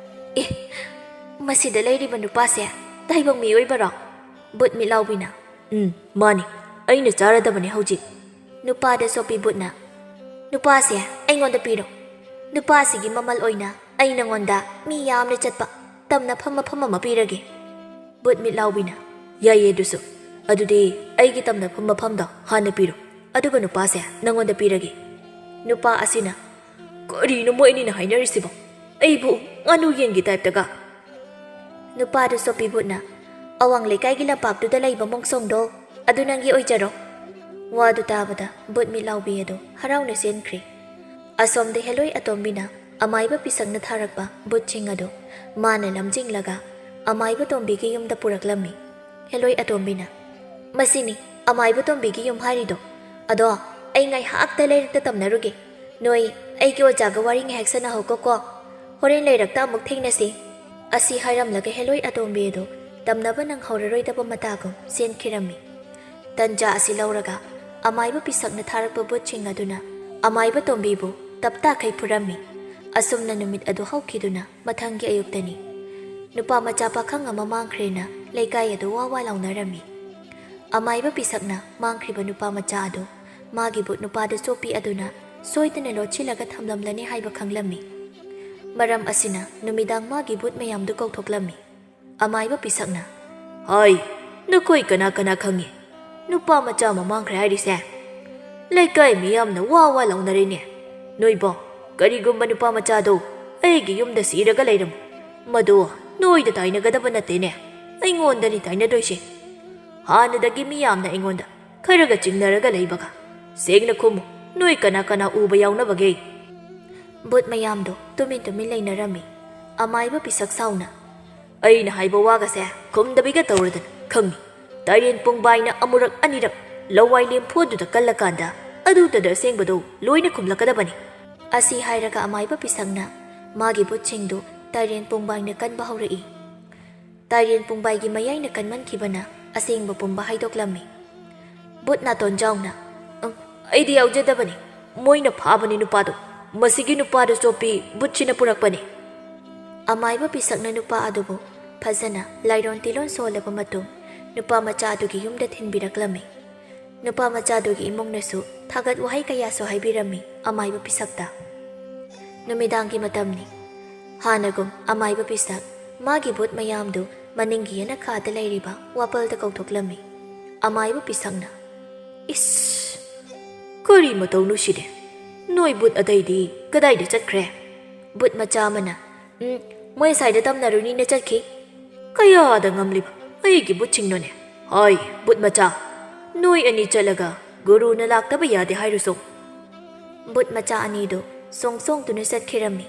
"ꯑꯦ, ꯃꯁꯤꯗ ꯂꯩꯔꯤꯕ ꯅꯨꯄꯥꯁꯦ ꯇꯥꯏꯕꯪ ꯃꯤꯑꯣꯏꯕꯔꯣ?" ꯕꯨꯠ ꯃꯤꯠꯂꯥꯎꯕꯤꯅ, "ꯎꯝ, ꯃꯥꯅꯤ꯫ ꯑꯩꯅ ꯆꯥꯔꯗꯕꯅꯤ ꯍꯧꯖꯤꯛ꯫" ꯅꯨꯄꯥꯗ ꯆꯣꯞꯄꯤ ꯕꯨꯠꯅ, "ꯅꯨꯄꯥꯁꯦ ꯑꯩꯉꯣꯟꯗ ꯄꯤꯔꯣ꯫ ꯅꯨꯄꯥꯁꯤꯒꯤ ꯃꯃꯜ ꯑꯣꯏꯅ ꯑꯩ ꯅꯉꯣꯟꯗ ꯃꯤ ꯌꯥꯝꯅ ꯆꯠꯄ ꯇꯝꯅꯐꯝ ꯃꯐꯝ ꯑꯃ ꯄꯤꯔꯒꯦ꯫" ꯕꯨꯠ ꯃꯤꯠꯂꯥꯎꯕꯤꯅ, "ꯌꯥꯏꯌꯦ ꯑꯗꯨꯁꯨ꯫ ꯑꯗꯨꯗꯤ ꯑꯩꯒꯤ ꯇꯝꯅꯐꯝ ꯃꯐꯝꯗꯣ ꯍꯥꯟꯅ ꯄꯤꯔꯣ, ꯑꯗꯨꯒ ꯅꯨꯄꯥꯁꯦ ꯅꯉꯣꯟꯗ ꯄꯤꯔꯒꯦ꯫" ꯅꯨꯄꯥ ꯑꯁꯤꯅ, "ꯀꯔꯤꯅꯣ ꯃꯣꯏ ꯑꯅꯤꯅ ꯍꯥꯏꯅꯔꯤꯁꯤꯕꯣ? ꯑꯩꯕꯨ ꯉꯥꯅꯨ ꯌꯦꯟꯒꯤ ꯇꯥꯏꯞꯇꯒ?" ꯅꯨꯄꯥꯗꯨ ꯆꯣꯞꯄꯤ ꯕꯨꯠꯅ, "ꯑꯋꯥꯡ ꯂꯩꯀꯥꯏꯒꯤ ꯂꯝꯄꯥꯛꯇꯨꯗ ꯂꯩꯕ ꯃꯣꯡꯁꯣꯡꯗꯣ, ꯑꯗꯨ ꯅꯪꯒꯤ ꯑꯣꯏꯖꯔꯣ꯫" ꯋꯥꯗꯨ ꯇꯥꯕꯗ ꯕꯨꯠ ꯃꯤꯠꯂꯥꯎꯕꯤ ꯑꯗꯨ ꯍꯔꯥꯎꯅ ꯆꯦꯟꯈ꯭ꯔꯦ꯫ ꯑꯁꯣꯝꯗ ꯍꯦꯂꯣꯏ ꯑꯇꯣꯝꯕꯤꯅ ꯑꯃꯥꯏꯕ ꯄꯤꯁꯛꯅ ꯊꯥꯔꯛꯄ ꯕꯨꯠꯁꯤꯡ ꯑꯗꯨ ꯃꯥꯅ ꯂꯝꯖꯤꯡꯂꯒ ꯑꯃꯥꯏꯕ ꯇꯣꯝꯕꯤꯒꯤ ꯌꯨꯝꯗ ꯄꯨꯔꯛꯂꯝꯃꯤ꯫ ꯍꯦꯂꯣꯏ ꯑꯇꯣꯝꯕꯤꯅ, "ꯃꯁꯤꯅꯤ ꯑꯃꯥꯏꯕ ꯇꯣꯝꯕꯤꯒꯤ ꯌꯨꯝ ꯍꯥꯏꯔꯤꯗꯣ꯫ ꯑꯗꯣ ꯑꯩ ꯉꯥꯏꯍꯥꯛꯇ ꯂꯩꯔꯛꯇ ꯇꯝꯅꯔꯨꯒꯦ꯫ ꯅꯣꯏ ꯑꯩꯒꯤ ꯑꯣꯖꯥꯒ ꯋꯥꯔꯤ ꯉꯥꯏꯍꯥꯛ ꯁꯥꯟꯅꯍꯧꯀꯣꯀꯣ꯫ ꯍꯣꯔꯦꯟ ꯂꯩꯔꯛꯇ ꯑꯃꯨꯛ ꯊꯦꯡꯅꯁꯤ꯫" ꯑꯁꯤ ꯍꯥꯏꯔꯝꯂꯒ ꯍꯦꯂꯣꯏ ꯑꯇꯣꯝꯕꯤ ꯑꯗꯨ ꯇꯝꯅꯕ ꯅꯪꯍꯧꯔꯔꯣꯏꯗꯕ ꯃꯇꯥꯒꯨꯝ ꯆꯦꯟꯈꯤꯔꯝꯃꯤ꯫ ꯇꯟꯖꯥ ꯑꯁꯤ ꯂꯧꯔꯒ ꯑꯃꯥꯏꯕ ꯄꯤꯁꯛꯅ ꯊꯥꯔꯛꯄ ꯕꯨꯠꯁꯤꯡ ꯑꯗꯨꯅ ꯑꯃꯥꯏꯕ ꯇꯣꯝꯕꯤꯕꯨ ꯇꯞꯇꯥꯈꯩ ꯐꯨꯔꯝꯃꯤ꯫ ꯑꯁꯨꯝꯅ ꯅꯨꯃꯤꯠ ꯑꯗꯨ ꯍꯧꯈꯤꯗꯨꯅ ꯃꯊꯪꯒꯤ ꯑꯌꯨꯛꯇꯅꯤ꯫ ꯅꯨꯄꯥ ꯃꯆꯥ ꯄꯥꯈꯪ ꯑꯃ ꯃꯥꯡꯈ꯭ꯔꯦꯅ ꯂꯩꯀꯥꯏ ꯑꯗꯨ ꯋꯥ ꯋꯥ ꯂꯥꯎꯅꯔꯝꯃꯤ꯫ ꯑꯃꯥꯏꯕ ꯄꯤꯁꯛꯅ ꯃꯥꯡꯈ꯭ꯔꯤꯕ ꯅꯨꯄꯥ ꯃꯆꯥ ꯑꯗꯨ ꯃꯥꯒꯤ ꯕꯨꯠ ꯅꯨꯄꯥꯗ ꯆꯣꯞꯄꯤ ꯑꯗꯨꯅ ꯁꯣꯏꯗꯅ ꯂꯣꯠꯁꯤꯜꯂꯒ ꯊꯝꯂꯝꯂꯅꯤ ꯍꯥꯏꯕ ꯈꯪꯂꯝꯃꯤ꯫ ꯃꯔꯝ ꯑꯁꯤꯅ ꯅꯨꯃꯤꯗꯥꯡ ꯃꯥꯒꯤ ꯚꯨꯠ ꯃꯌꯥꯝꯗꯨ ꯀꯧꯊꯣꯛꯂꯝꯃꯤ꯫ ꯑꯃꯥꯏꯕ ꯄꯤꯁꯛꯅ, "ꯍꯥꯏ, ꯅꯈꯣꯏ ꯀꯅꯥ ꯀꯅꯥ ꯈꯪꯉꯤ? ꯅꯨꯄꯥ ꯃꯆꯥ ꯑꯃ ꯃꯥꯡꯈ꯭ꯔꯦ ꯍꯥꯏꯔꯤꯁꯦ? ꯂꯩꯀꯥꯏ ꯃꯤꯌꯥꯝꯅ ꯋꯥ ꯋꯥ ꯂꯥꯎꯅꯔꯦꯅꯦ꯫ ꯅꯣꯏꯕꯣ, ꯀꯔꯤꯒꯨꯝꯕ ꯅꯨꯄꯥ ꯃꯆꯥꯗꯣ ꯑꯩꯒꯤ ꯌꯨꯝꯗ ꯁꯤꯔꯒ ꯂꯩꯔꯝꯃꯣ, ꯃꯗꯨ ꯅꯣꯏꯗ ꯇꯥꯏꯅꯒꯗꯕ ꯅꯠꯇꯦꯅꯦ, ꯑꯩꯉꯣꯟꯗꯅꯤ ꯇꯥꯏꯅꯗꯣꯏꯁꯦ꯫ ꯍꯥꯟꯅꯗꯒꯤ ꯃꯤꯌꯥꯝꯅ ꯑꯩꯉꯣꯟꯗ ꯈꯔꯒ ꯆꯤꯡꯅꯔꯒ ꯂꯩꯕꯒ꯫ ꯁꯦꯡꯅ ꯈꯨꯝꯃꯨ, ꯅꯣꯏ ꯀꯅꯥ ꯀꯅꯥ ꯎꯕ ꯌꯥꯎꯅꯕꯒꯦ?" ꯚꯨꯠ ꯃꯌꯥꯝꯗꯣ ꯇꯨꯃꯤꯟ ꯇꯨꯃꯤꯟ ꯂꯩꯅꯔꯝꯃꯤ꯫ ꯑꯃꯥꯏꯕ ꯄꯤꯁꯛ ꯁꯥꯎꯅ, "ꯑꯩꯅ ꯍꯥꯏꯕ ꯋꯥꯒꯁꯦ ꯈꯨꯝꯗꯕꯤꯒ ꯇꯧꯔꯗꯅ ꯈꯪꯉꯤ꯫ ꯇꯥꯏꯔꯦꯟ ꯄꯨꯡꯕꯥꯏꯅ ꯑꯃꯨꯔꯛ ꯑꯅꯤꯔꯛ ꯂꯋꯥꯏ ꯂꯦꯝꯐꯨꯗꯨꯗ ꯀꯜꯂꯀꯥꯟꯗ ꯑꯗꯨꯗꯗ ꯑꯁꯦꯡꯕꯗꯣ ꯂꯣꯏꯅ ꯈꯨꯝꯂꯛꯀꯗꯕꯅꯤ꯫" ꯑꯁꯤ ꯍꯥꯏꯔꯒ ꯑꯃꯥꯏꯕ ꯄꯤꯁꯛꯅ ꯃꯥꯒꯤ ꯚꯨꯠꯁꯤꯡꯗꯨ ꯇꯥꯏꯔꯦꯟ ꯄꯨꯡꯕꯥꯏꯅ ꯀꯟꯕ ꯍꯧꯔꯛꯏ꯫ ꯇꯥꯏꯔꯦꯟ ꯄꯨꯡꯕꯥꯏꯒꯤ ꯃꯌꯥꯏꯅ ꯀꯟꯃꯟꯈꯤꯕꯅ ꯑꯁꯦꯡꯕ ꯄꯨꯝꯕ ꯍꯥꯏꯗꯣꯛꯂꯝꯃꯤ꯫ ꯚꯨꯠ ꯅꯥꯇꯣꯟ ꯖꯥꯎꯅ, "ꯎꯝ, ꯑꯩꯗꯤ ꯌꯥꯎꯖꯗꯕꯅꯤ꯫ ꯃꯣꯏꯅ ꯐꯥꯕꯅꯤ ꯅꯨꯄꯥꯗꯣ꯫ ꯃꯁꯤꯒꯤ ꯅꯨꯄꯥꯗꯣ ꯆꯣꯞꯄꯤ ꯚꯨꯠꯁꯤꯅ ꯄꯨꯔꯛꯄꯅꯤ꯫" ꯑꯃꯥꯏꯕ ꯄꯤꯁꯛꯅ ꯅꯨꯄꯥ ꯑꯗꯨꯕꯨ ꯐꯖꯅ ꯂꯥꯏꯔꯣꯟ ꯇꯤꯂꯣꯟ ꯁꯣꯜꯂꯕ ꯃꯇꯨꯡ ꯅꯨꯄꯥ ꯃꯆꯥ ꯑꯗꯨꯒꯤ ꯌꯨꯝꯗ ꯊꯤꯟꯕꯤꯔꯛꯂꯝꯃꯤ꯫ ꯅꯨꯄꯥ ꯃꯆꯥꯗꯨꯒꯤ ꯏꯃꯨꯡꯅꯁꯨ ꯊꯥꯒꯠ ꯋꯥꯍꯩ ꯀꯌꯥꯁꯨ ꯍꯥꯏꯕꯤꯔꯝꯃꯤ ꯑꯃꯥꯏꯕ ꯄꯤꯁꯛꯇ꯫ ꯅꯨꯃꯤꯗꯥꯡꯒꯤ ꯃꯇꯝꯅꯤ꯫ ꯍꯥꯟꯅꯒꯨꯝ ꯑꯃꯥꯏꯕ ꯄꯤꯁꯛ ꯃꯥꯒꯤ ꯚꯨꯠ ꯃꯌꯥꯝꯗꯨ ꯃꯅꯤꯡꯒꯤ ꯌꯦꯅꯈꯥꯗ ꯂꯩꯔꯤꯕ ꯋꯥꯄꯜꯗ ꯀꯧꯊꯣꯛꯂꯝꯃꯤ꯫ ꯑꯃꯥꯏꯕ ꯄꯤꯁꯛꯅ, "ꯏꯁ! ꯀꯔꯤ ꯃꯇꯧꯅꯣ ꯁꯤꯗꯤ? ꯅꯣꯏ ꯚꯨꯠ ꯑꯇꯩꯗꯤ ꯀꯗꯥꯏꯗ ꯆꯠꯈ꯭ꯔꯦ?" ꯚꯨꯠ ꯃꯆꯥ ꯑꯃꯅ, "ꯎꯝ, ꯃꯣꯏ ꯑꯁꯥꯏꯗ ꯇꯝꯅꯔꯨꯅꯤꯅ ꯆꯠꯈꯤ꯫" "ꯀꯌꯥꯗ ꯉꯝꯂꯤꯕ ꯑꯩꯒꯤ ꯚꯨꯠꯁꯤꯡꯅꯣꯅꯦ? ꯍꯥꯏ, ꯚꯨꯠ ꯃꯆꯥ, ꯅꯣꯏ ꯑꯅꯤ ꯆꯠꯂꯒ ꯒꯨꯔꯨꯅ ꯂꯥꯛꯇꯕ ꯌꯥꯗꯦ ꯍꯥꯏꯔꯨꯁꯣ꯫" ꯚꯨꯠ ꯃꯆꯥ ꯑꯅꯤꯗꯨ ꯁꯣꯡ ꯁꯣꯡꯗꯨꯅ ꯆꯠꯈꯤꯔꯝꯃꯤ꯫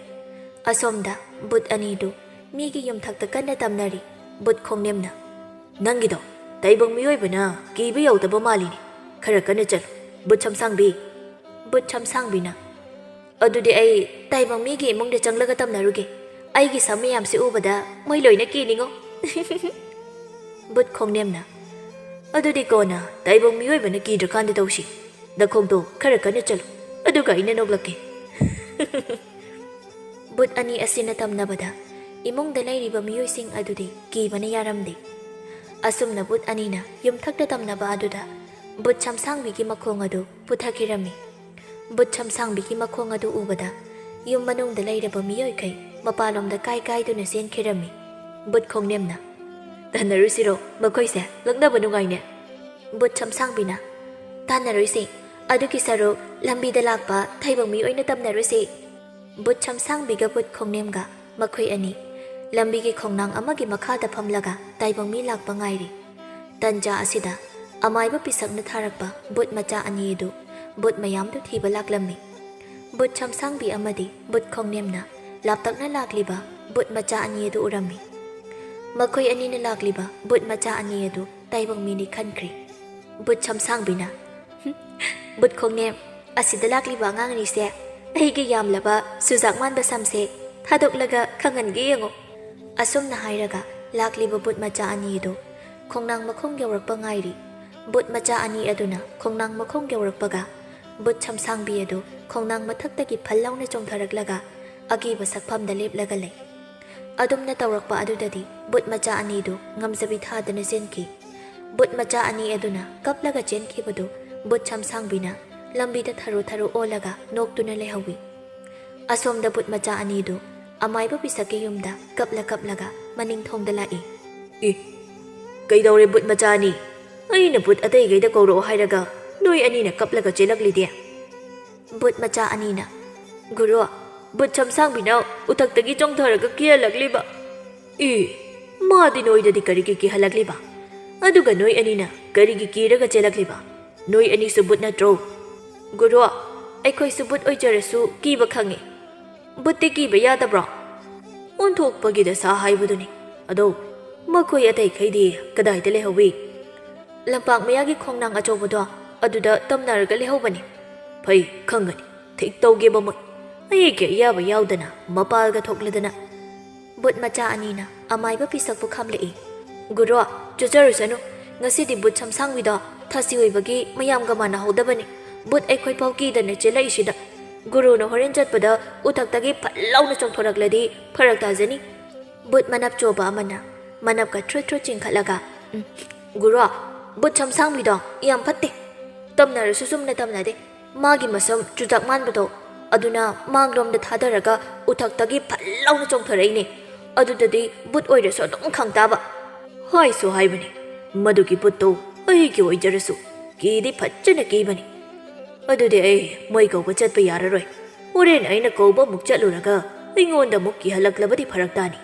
ꯑꯁꯣꯝꯗ ꯚꯨꯠ ꯑꯅꯤꯗꯨ ꯃꯤꯒꯤ ꯌꯨꯝꯊꯛꯇ ꯀꯟꯅ ꯇꯝꯅꯔꯤ꯫ ꯚꯨꯠ ꯈꯣꯡꯅꯦꯝꯅ, "ꯅꯪꯒꯤꯗꯣ ꯇꯥꯏꯕꯪ ꯃꯤꯑꯣꯏꯕꯅ ꯀꯤꯕ ꯌꯧꯗꯕ ꯃꯥꯜꯂꯤꯅꯦ꯫ ꯈꯔ ꯀꯟꯅ ꯆꯠꯂꯨ, ꯚꯨꯠ ꯁꯝꯁꯥꯡꯕꯤ꯫" ꯚꯨꯠ ꯁꯝꯁꯥꯡꯕꯤꯅ, "ꯑꯗꯨꯗꯤ ꯑꯩ ꯇꯥꯏꯕꯪ ꯃꯤꯒꯤ ꯏꯃꯨꯡꯗ ꯆꯪꯂꯒ ꯇꯝꯅꯔꯨꯒꯦ꯫ ꯑꯩꯒꯤ ꯁꯝ ꯃꯌꯥꯝꯁꯤ ꯎꯕꯗ ꯃꯣꯏ ꯂꯣꯏꯅ ꯀꯤꯅꯤꯉꯣ꯫" ꯚꯨꯠ ꯈꯣꯡꯅꯦꯝꯅ, "ꯑꯗꯨꯗꯤ ꯀꯣꯟꯅ ꯇꯥꯏꯕꯪ ꯃꯤꯑꯣꯏꯕꯅ ꯀꯤꯗ꯭ꯔꯀꯥꯟꯗ ꯇꯧꯁꯤ꯫ ꯅꯈꯣꯡꯗꯣ ꯈꯔ ꯀꯟꯅ ꯆꯠꯂꯨ, ꯑꯗꯨꯒ ꯑꯩꯅ ꯅꯣꯛꯂꯛꯀꯦ꯫" ꯚꯨꯠ ꯑꯅꯤ ꯑꯁꯤꯅ ꯇꯝꯅꯕꯗ ꯏꯃꯨꯡꯗ ꯂꯩꯔꯤꯕ ꯃꯤꯑꯣꯏꯁꯤꯡ ꯑꯗꯨꯗꯤ ꯀꯤꯕꯅ ꯌꯥꯔꯝꯗꯦ꯫ ꯑꯁꯨꯝꯅ ꯚꯨꯠ ꯑꯅꯤꯅ ꯌꯨꯝꯊꯛꯇ ꯇꯝꯅꯕ ꯑꯗꯨꯗ ꯚꯨꯠ ꯁꯝꯁꯥꯡꯕꯤꯒꯤ ꯃꯈꯣꯡ ꯑꯗꯨ ꯄꯨꯊꯈꯤꯔꯝꯃꯤ꯫ ꯚꯨꯠ ꯁꯝꯁꯥꯡꯕꯤꯒꯤ ꯃꯈꯣꯡ ꯑꯗꯨ ꯎꯕꯗ ꯌꯨꯝ ꯃꯅꯨꯡꯗ ꯂꯩꯔꯕ ꯃꯤꯑꯣꯏꯈꯩ ꯃꯄꯥꯟꯂꯣꯝꯗ ꯀꯥꯏ ꯀꯥꯏꯗꯨꯅ ꯆꯦꯟꯈꯤꯔꯝꯃꯤ꯫ ꯕꯨꯠ ꯈꯣꯡꯅꯦꯝꯅ, "ꯇꯥꯟꯅꯔꯨꯁꯤꯔꯣ? ꯃꯈꯣꯏꯁꯦ ꯂꯛꯅꯕ ꯅꯨꯡꯉꯥꯏꯅꯦ꯫" ꯕꯨꯠ ꯁꯝꯁꯥꯡꯕꯤꯅ, "ꯇꯥꯟꯅꯔꯣꯏꯁꯤ꯫ ꯑꯗꯨꯒꯤ ꯁꯔꯨꯛ ꯂꯝꯕꯤꯗ ꯂꯥꯛꯄ ꯊꯩꯕꯣꯡ ꯃꯤ ꯑꯣꯏꯅ ꯇꯝꯅꯔꯨꯁꯤ꯫" ꯕꯨꯠ ꯁꯝꯁꯥꯡꯕꯤꯒ ꯕꯨꯠ ꯈꯣꯡꯅꯦꯝꯒ ꯃꯈꯣꯏ ꯑꯅꯤ ꯂꯝꯕꯤꯒꯤ ꯈꯣꯡꯅꯥꯡ ꯑꯃꯒꯤ ꯃꯈꯥꯗ ꯐꯝꯂꯒ ꯇꯥꯏꯕꯪ ꯃꯤ ꯂꯥꯛꯄ ꯉꯥꯏꯔꯤ꯫ ꯇꯟꯖꯥ ꯑꯁꯤꯗ ꯑꯃꯥꯏꯕ ꯄꯤꯁꯛꯅ ꯊꯥꯔꯛꯄ ꯕꯨꯠ ꯃꯆꯥ ꯑꯅꯤ ꯑꯗꯨ ꯕꯨꯠ ꯃꯌꯥꯝꯗꯨ ꯊꯤꯕ ꯂꯥꯛꯂꯝꯃꯤ꯫ ꯕꯨꯠ ꯁꯝꯁꯥꯡꯕꯤ ꯑꯃꯗꯤ ꯕꯨꯠ ꯈꯣꯡꯅꯦꯝꯅ ꯂꯥꯞꯇꯛꯅ ꯂꯥꯛꯂꯤꯕ ꯕꯨꯠ ꯃꯆꯥ ꯑꯅꯤ ꯑꯗꯨ ꯎꯔꯝꯃꯤ꯫ ꯃꯈꯣꯏ ꯑꯅꯤꯅ ꯂꯥꯛꯂꯤꯕ ꯕꯨꯠ ꯃꯆꯥ ꯑꯅꯤ ꯑꯗꯨ ꯇꯥꯏꯕꯪ ꯃꯤꯅꯤ ꯈꯟꯈ꯭ꯔꯤ꯫ ꯕꯨꯠ ꯁꯝꯁꯥꯡꯕꯤꯅ, "ꯍꯨꯝ, ꯕꯨꯠ ꯈꯣꯡꯅꯦꯝ, ꯑꯁꯤꯗ ꯂꯥꯛꯂꯤꯕ ꯑꯉꯥꯡ ꯑꯅꯤꯁꯦ ꯑꯩꯒꯤ ꯌꯥꯝꯂꯕ ꯆꯨꯖꯥꯛ ꯃꯥꯟꯕ ꯁꯝꯁꯦ ꯊꯥꯗꯣꯛꯂꯒ ꯈꯪꯍꯟꯒꯦ ꯌꯦꯡꯉꯨ꯫" ꯑꯁꯨꯝꯅ ꯍꯥꯏꯔꯒ ꯂꯥꯛꯂꯤꯕ ꯕꯨꯠ ꯃꯆꯥ ꯑꯅꯤ ꯑꯗꯨ ꯈꯣꯡꯅꯥꯡ ꯃꯈꯣꯡ ꯌꯧꯔꯛꯄ ꯉꯥꯏꯔꯤ꯫ ꯕꯨꯠ ꯃꯆꯥ ꯑꯅꯤ ꯑꯗꯨꯅ ꯈꯣꯡꯅꯥꯡ ꯃꯈꯣꯡ ꯌꯧꯔꯛꯄꯒ ꯕꯨꯠ ꯁꯝꯁꯥꯡꯕꯤ ꯑꯗꯨ ꯈꯣꯡꯅꯥꯡ ꯃꯊꯛꯇꯒꯤ ꯐꯜ ꯂꯥꯎꯅ ꯆꯣꯡꯊꯔꯛꯂꯒ ꯑꯀꯤꯕ ꯁꯛꯐꯝꯗ ꯂꯦꯞꯂꯒ ꯂꯩ꯫ ꯑꯗꯨꯝꯅ ꯇꯧꯔꯛꯄ ꯑꯗꯨꯗꯗꯤ ꯕꯨꯠ ꯃꯆꯥ ꯑꯅꯤꯗꯨ ꯉꯝꯖꯕꯤ ꯊꯥꯗꯅ ꯆꯦꯟꯈꯤ꯫ ꯕꯨꯠ ꯃꯆꯥ ꯑꯅꯤ ꯑꯗꯨꯅ ꯀꯞꯂꯒ ꯆꯦꯟꯈꯤꯕꯗꯨ ꯕꯨꯠ ꯁꯝꯁꯥꯡꯕꯤꯅ ꯂꯝꯕꯤꯗ ꯊꯔꯣ ꯊꯔꯣ ꯑꯣꯜꯂꯒ ꯅꯣꯛꯇꯨꯅ ꯂꯩꯍꯧꯋꯤ꯫ ꯑꯁꯣꯝꯗ ꯕꯨꯠ ꯃꯆꯥ ꯑꯅꯤꯗꯨ ꯑꯃꯥꯏꯕ ꯄꯤꯁꯛꯀꯤ ꯌꯨꯝꯗ ꯀꯞꯂ ꯀꯞꯂꯒ ꯃꯅꯤꯡ ꯊꯣꯡꯗ ꯂꯥꯛꯏ꯫ "ꯏ, ꯀꯩꯗꯧꯔꯦ ꯕꯨꯠ ꯃꯆꯥ ꯑꯅꯤ? ꯑꯩꯅ ꯕꯨꯠ ꯑꯇꯩꯈꯩꯗ ꯀꯧꯔꯛꯑꯣ ꯍꯥꯏꯔꯒ ꯅꯣꯏ ꯑꯅꯤꯅ ꯀꯞꯂꯒ ꯆꯦꯜꯂꯛꯂꯤꯗꯤ?" ꯕꯨꯠ ꯃꯆꯥ ꯑꯅꯤꯅ, "ꯒꯨꯔꯨ, ꯕꯨꯠ ꯁꯝꯁꯥꯡꯕꯤꯅ ꯎꯊꯛꯇꯒꯤ ꯆꯣꯡꯊꯔꯒ ꯀꯤꯍꯜꯂꯛꯂꯤꯕ꯫" "ꯏ, ꯃꯥꯗꯤ ꯅꯣꯏꯗꯗꯤ ꯀꯔꯤꯒꯤ ꯀꯤꯍꯜꯂꯛꯂꯤꯕ? ꯑꯗꯨꯒ ꯅꯣꯏ ꯑꯅꯤꯅ ꯀꯔꯤꯒꯤ ꯀꯤꯔꯒ ꯆꯦꯜꯂꯛꯂꯤꯕ? ꯅꯣꯏ ꯑꯅꯤꯁꯨ ꯕꯨꯠ ꯅꯠꯇ꯭ꯔꯣ?" "ꯒꯨꯔꯨ, ꯑꯩꯈꯣꯏꯁꯨ ꯕꯨꯠ ꯑꯣꯏꯖꯔꯁꯨ ꯀꯤꯕ ꯈꯪꯉꯤ꯫" "ꯕꯨꯠꯇꯤ ꯀꯤꯕ ꯌꯥꯗꯕ꯭ꯔꯣ?" "ꯑꯣꯟꯊꯣꯛꯄꯒꯤ ꯗꯁꯥ ꯍꯥꯏꯕꯗꯨꯅꯤ꯫ ꯑꯗꯣ ꯃꯈꯣꯏ ꯑꯇꯩꯈꯩꯗꯤ ꯀꯗꯥꯏꯗ ꯂꯩꯍꯧꯏ?" "ꯂꯝꯄꯥꯛ ꯃꯌꯥꯒꯤ ꯈꯣꯡꯅꯥꯡ ꯑꯆꯧꯕꯗꯣ, ꯑꯗꯨꯗ ꯇꯝꯅꯔꯒ ꯂꯩꯍꯧꯕꯅꯤ꯫" "ꯐꯩ, ꯈꯪꯒꯅꯤ꯫ ꯊꯤꯛ ꯇꯧꯒꯦꯕ ꯃꯣꯏ꯫ ꯑꯩꯒꯤ ꯑꯌꯥꯕ ꯌꯥꯎꯗꯅ ꯃꯄꯥꯜꯒ ꯊꯣꯛꯂꯗꯅ꯫" ꯕꯨꯠ ꯃꯆꯥ ꯑꯅꯤꯅ ꯑꯃꯥꯏꯕ ꯄꯤꯁꯛꯄꯨ ꯈꯥꯝꯂꯛꯏ꯫ "ꯒꯨꯔꯨ, ꯆꯨꯖꯔꯨꯁꯅꯨ꯫ ꯉꯁꯤꯗꯤ ꯕꯨꯠ ꯁꯝꯁꯥꯡꯕꯤꯗꯣ ꯊꯥꯁꯤ ꯑꯣꯏꯕꯒꯤ ꯃꯌꯥꯝꯒ ꯃꯥꯟꯅꯍꯧꯗꯕꯅꯤ꯫ ꯕꯨꯠ ꯑꯩꯈꯣꯏꯐꯥꯎ ꯀꯤꯗꯅ ꯆꯦꯜꯂꯛꯏꯁꯤꯗ꯫ ꯒꯨꯔꯨꯅ ꯍꯣꯔꯦꯟ ꯆꯠꯄꯗ ꯎꯊꯛꯇꯒꯤ ꯐꯠ ꯂꯥꯎꯅ ꯆꯣꯡꯊꯣꯔꯛꯂꯗꯤ ꯐꯔꯛ ꯇꯥꯖꯅꯤ꯫" ꯕꯨꯠ ꯃꯅꯞ ꯆꯣꯕ ꯑꯃꯅ ꯃꯅꯞꯀ ꯊ꯭ꯔꯨꯠ ꯊ꯭ꯔꯨꯠ ꯆꯤꯡꯈꯠꯂꯒ, "ꯎꯝ, ꯒꯨꯔꯨ, ꯕꯨꯠ ꯁꯝꯁꯥꯡꯕꯤꯗꯣ ꯌꯥꯝ ꯐꯠꯇꯦ꯫ ꯇꯝꯅꯔꯁꯨ ꯆꯨꯝꯅ ꯇꯝꯅꯗꯦ꯫ ꯃꯥꯒꯤ ꯃꯁꯝ ꯆꯨꯖꯥꯛ ꯃꯥꯟꯕꯗꯣ ꯑꯗꯨꯅ ꯃꯥꯡꯂꯣꯝꯗ ꯊꯥꯗꯔꯒ ꯎꯊꯛꯇꯒꯤ ꯐꯠ ꯂꯥꯎꯅ ꯆꯣꯡꯊꯔꯛꯏꯅꯦ꯫ ꯑꯗꯨꯗꯗꯤ ꯕꯨꯠ ꯑꯣꯏꯔꯁꯨ ꯑꯗꯨꯝ ꯈꯪ ꯇꯥꯕ꯫ ꯍꯥꯏꯁꯨ ꯍꯥꯏꯕꯅꯤ, ꯃꯗꯨꯒꯤ ꯕꯨꯠꯇꯨ ꯑꯩꯒꯤ ꯑꯣꯏꯖꯔꯁꯨ ꯀꯤꯗꯤ ꯐꯖꯅ ꯀꯤꯕꯅꯤ꯫ ꯑꯗꯨꯗꯤ ꯑꯩ ꯃꯣꯏ ꯀꯧꯕ ꯆꯠꯄ ꯌꯥꯔꯔꯣꯏ꯫ ꯍꯣꯔꯦꯟ ꯑꯩꯅ ꯀꯧꯕ ꯑꯃꯨꯛ ꯆꯠꯂꯨꯔꯒ ꯑꯩꯉꯣꯟꯗ ꯑꯃꯨꯛ ꯀꯤꯍꯜꯂꯛꯂꯕꯗꯤ ꯐꯔꯛ ꯇꯥꯅꯤ꯫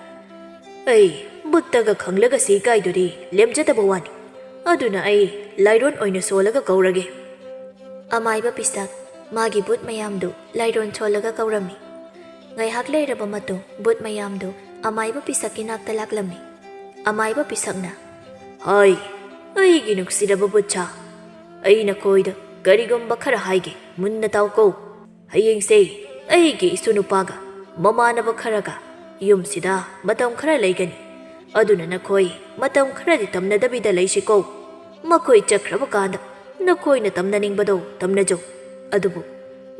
ꯑꯩ ꯕꯨꯠꯇꯒ ꯈꯪꯂꯒ ꯁꯤ ꯀꯥꯏꯗꯨꯗꯤ ꯂꯦꯝꯖꯗꯕ ꯋꯥꯅꯤ꯫ ꯑꯗꯨꯅ ꯑꯩ ꯂꯥꯏꯔꯣꯟ ꯑꯣꯏꯅ ꯁꯣꯜꯂꯒ ꯀꯧꯔꯒꯦ꯫ ꯑꯃꯥꯏꯕ ꯄꯤꯁꯛ ꯃꯥꯒꯤ ꯕꯨꯠ ꯃꯌꯥꯝꯗꯨ ꯂꯥꯏꯔꯣꯟ ꯁꯣꯜꯂꯒ ꯀꯧꯔꯝꯃꯤ꯫ ꯉꯥꯏꯍꯥꯛ ꯂꯩꯔꯕ ꯃꯇꯨꯡ ꯕꯨꯠ ꯃꯌꯥꯝꯗꯨ ꯑꯃꯥꯏꯕ ꯄꯤꯁꯛꯀꯤ ꯅꯥꯛꯇ ꯂꯥꯛꯂꯝꯃꯤ꯫ ꯑꯃꯥꯏꯕ ꯄꯤꯁꯛꯅ, "ꯍꯥꯏ, ꯑꯩꯒꯤ ꯅꯨꯡꯁꯤꯔꯕ ꯕꯨꯠꯁꯥ, ꯑꯩ ꯅꯈꯣꯏꯗ ꯀꯔꯤꯒꯨꯝꯕ ꯈꯔ ꯍꯥꯏꯒꯦ, ꯃꯨꯟꯅ ꯇꯥꯎꯀꯣ꯫ ꯍꯌꯦꯡꯁꯦ ꯑꯩꯒꯤ ꯏꯁꯨ ꯅꯨꯄꯥꯒ ꯃꯃꯥꯟꯅꯕ ꯈꯔꯒ ꯌꯨꯝꯁꯤꯗ ꯃꯇꯝ ꯈꯔ ꯂꯩꯒꯅꯤ꯫ ꯑꯗꯨꯅ ꯅꯈꯣꯏ ꯃꯇꯝ ꯈꯔꯗꯤ ꯇꯝꯅꯗꯕꯤꯗ ꯂꯩꯁꯤꯀꯣ꯫ ꯃꯈꯣꯏ ꯆꯠꯈ꯭ꯔꯕ ꯀꯥꯟꯗ ꯅꯈꯣꯏꯅ ꯇꯝꯅꯅꯤꯡꯕꯗꯣ ꯇꯝꯅꯖꯧ꯫ ꯑꯗꯨꯕꯨ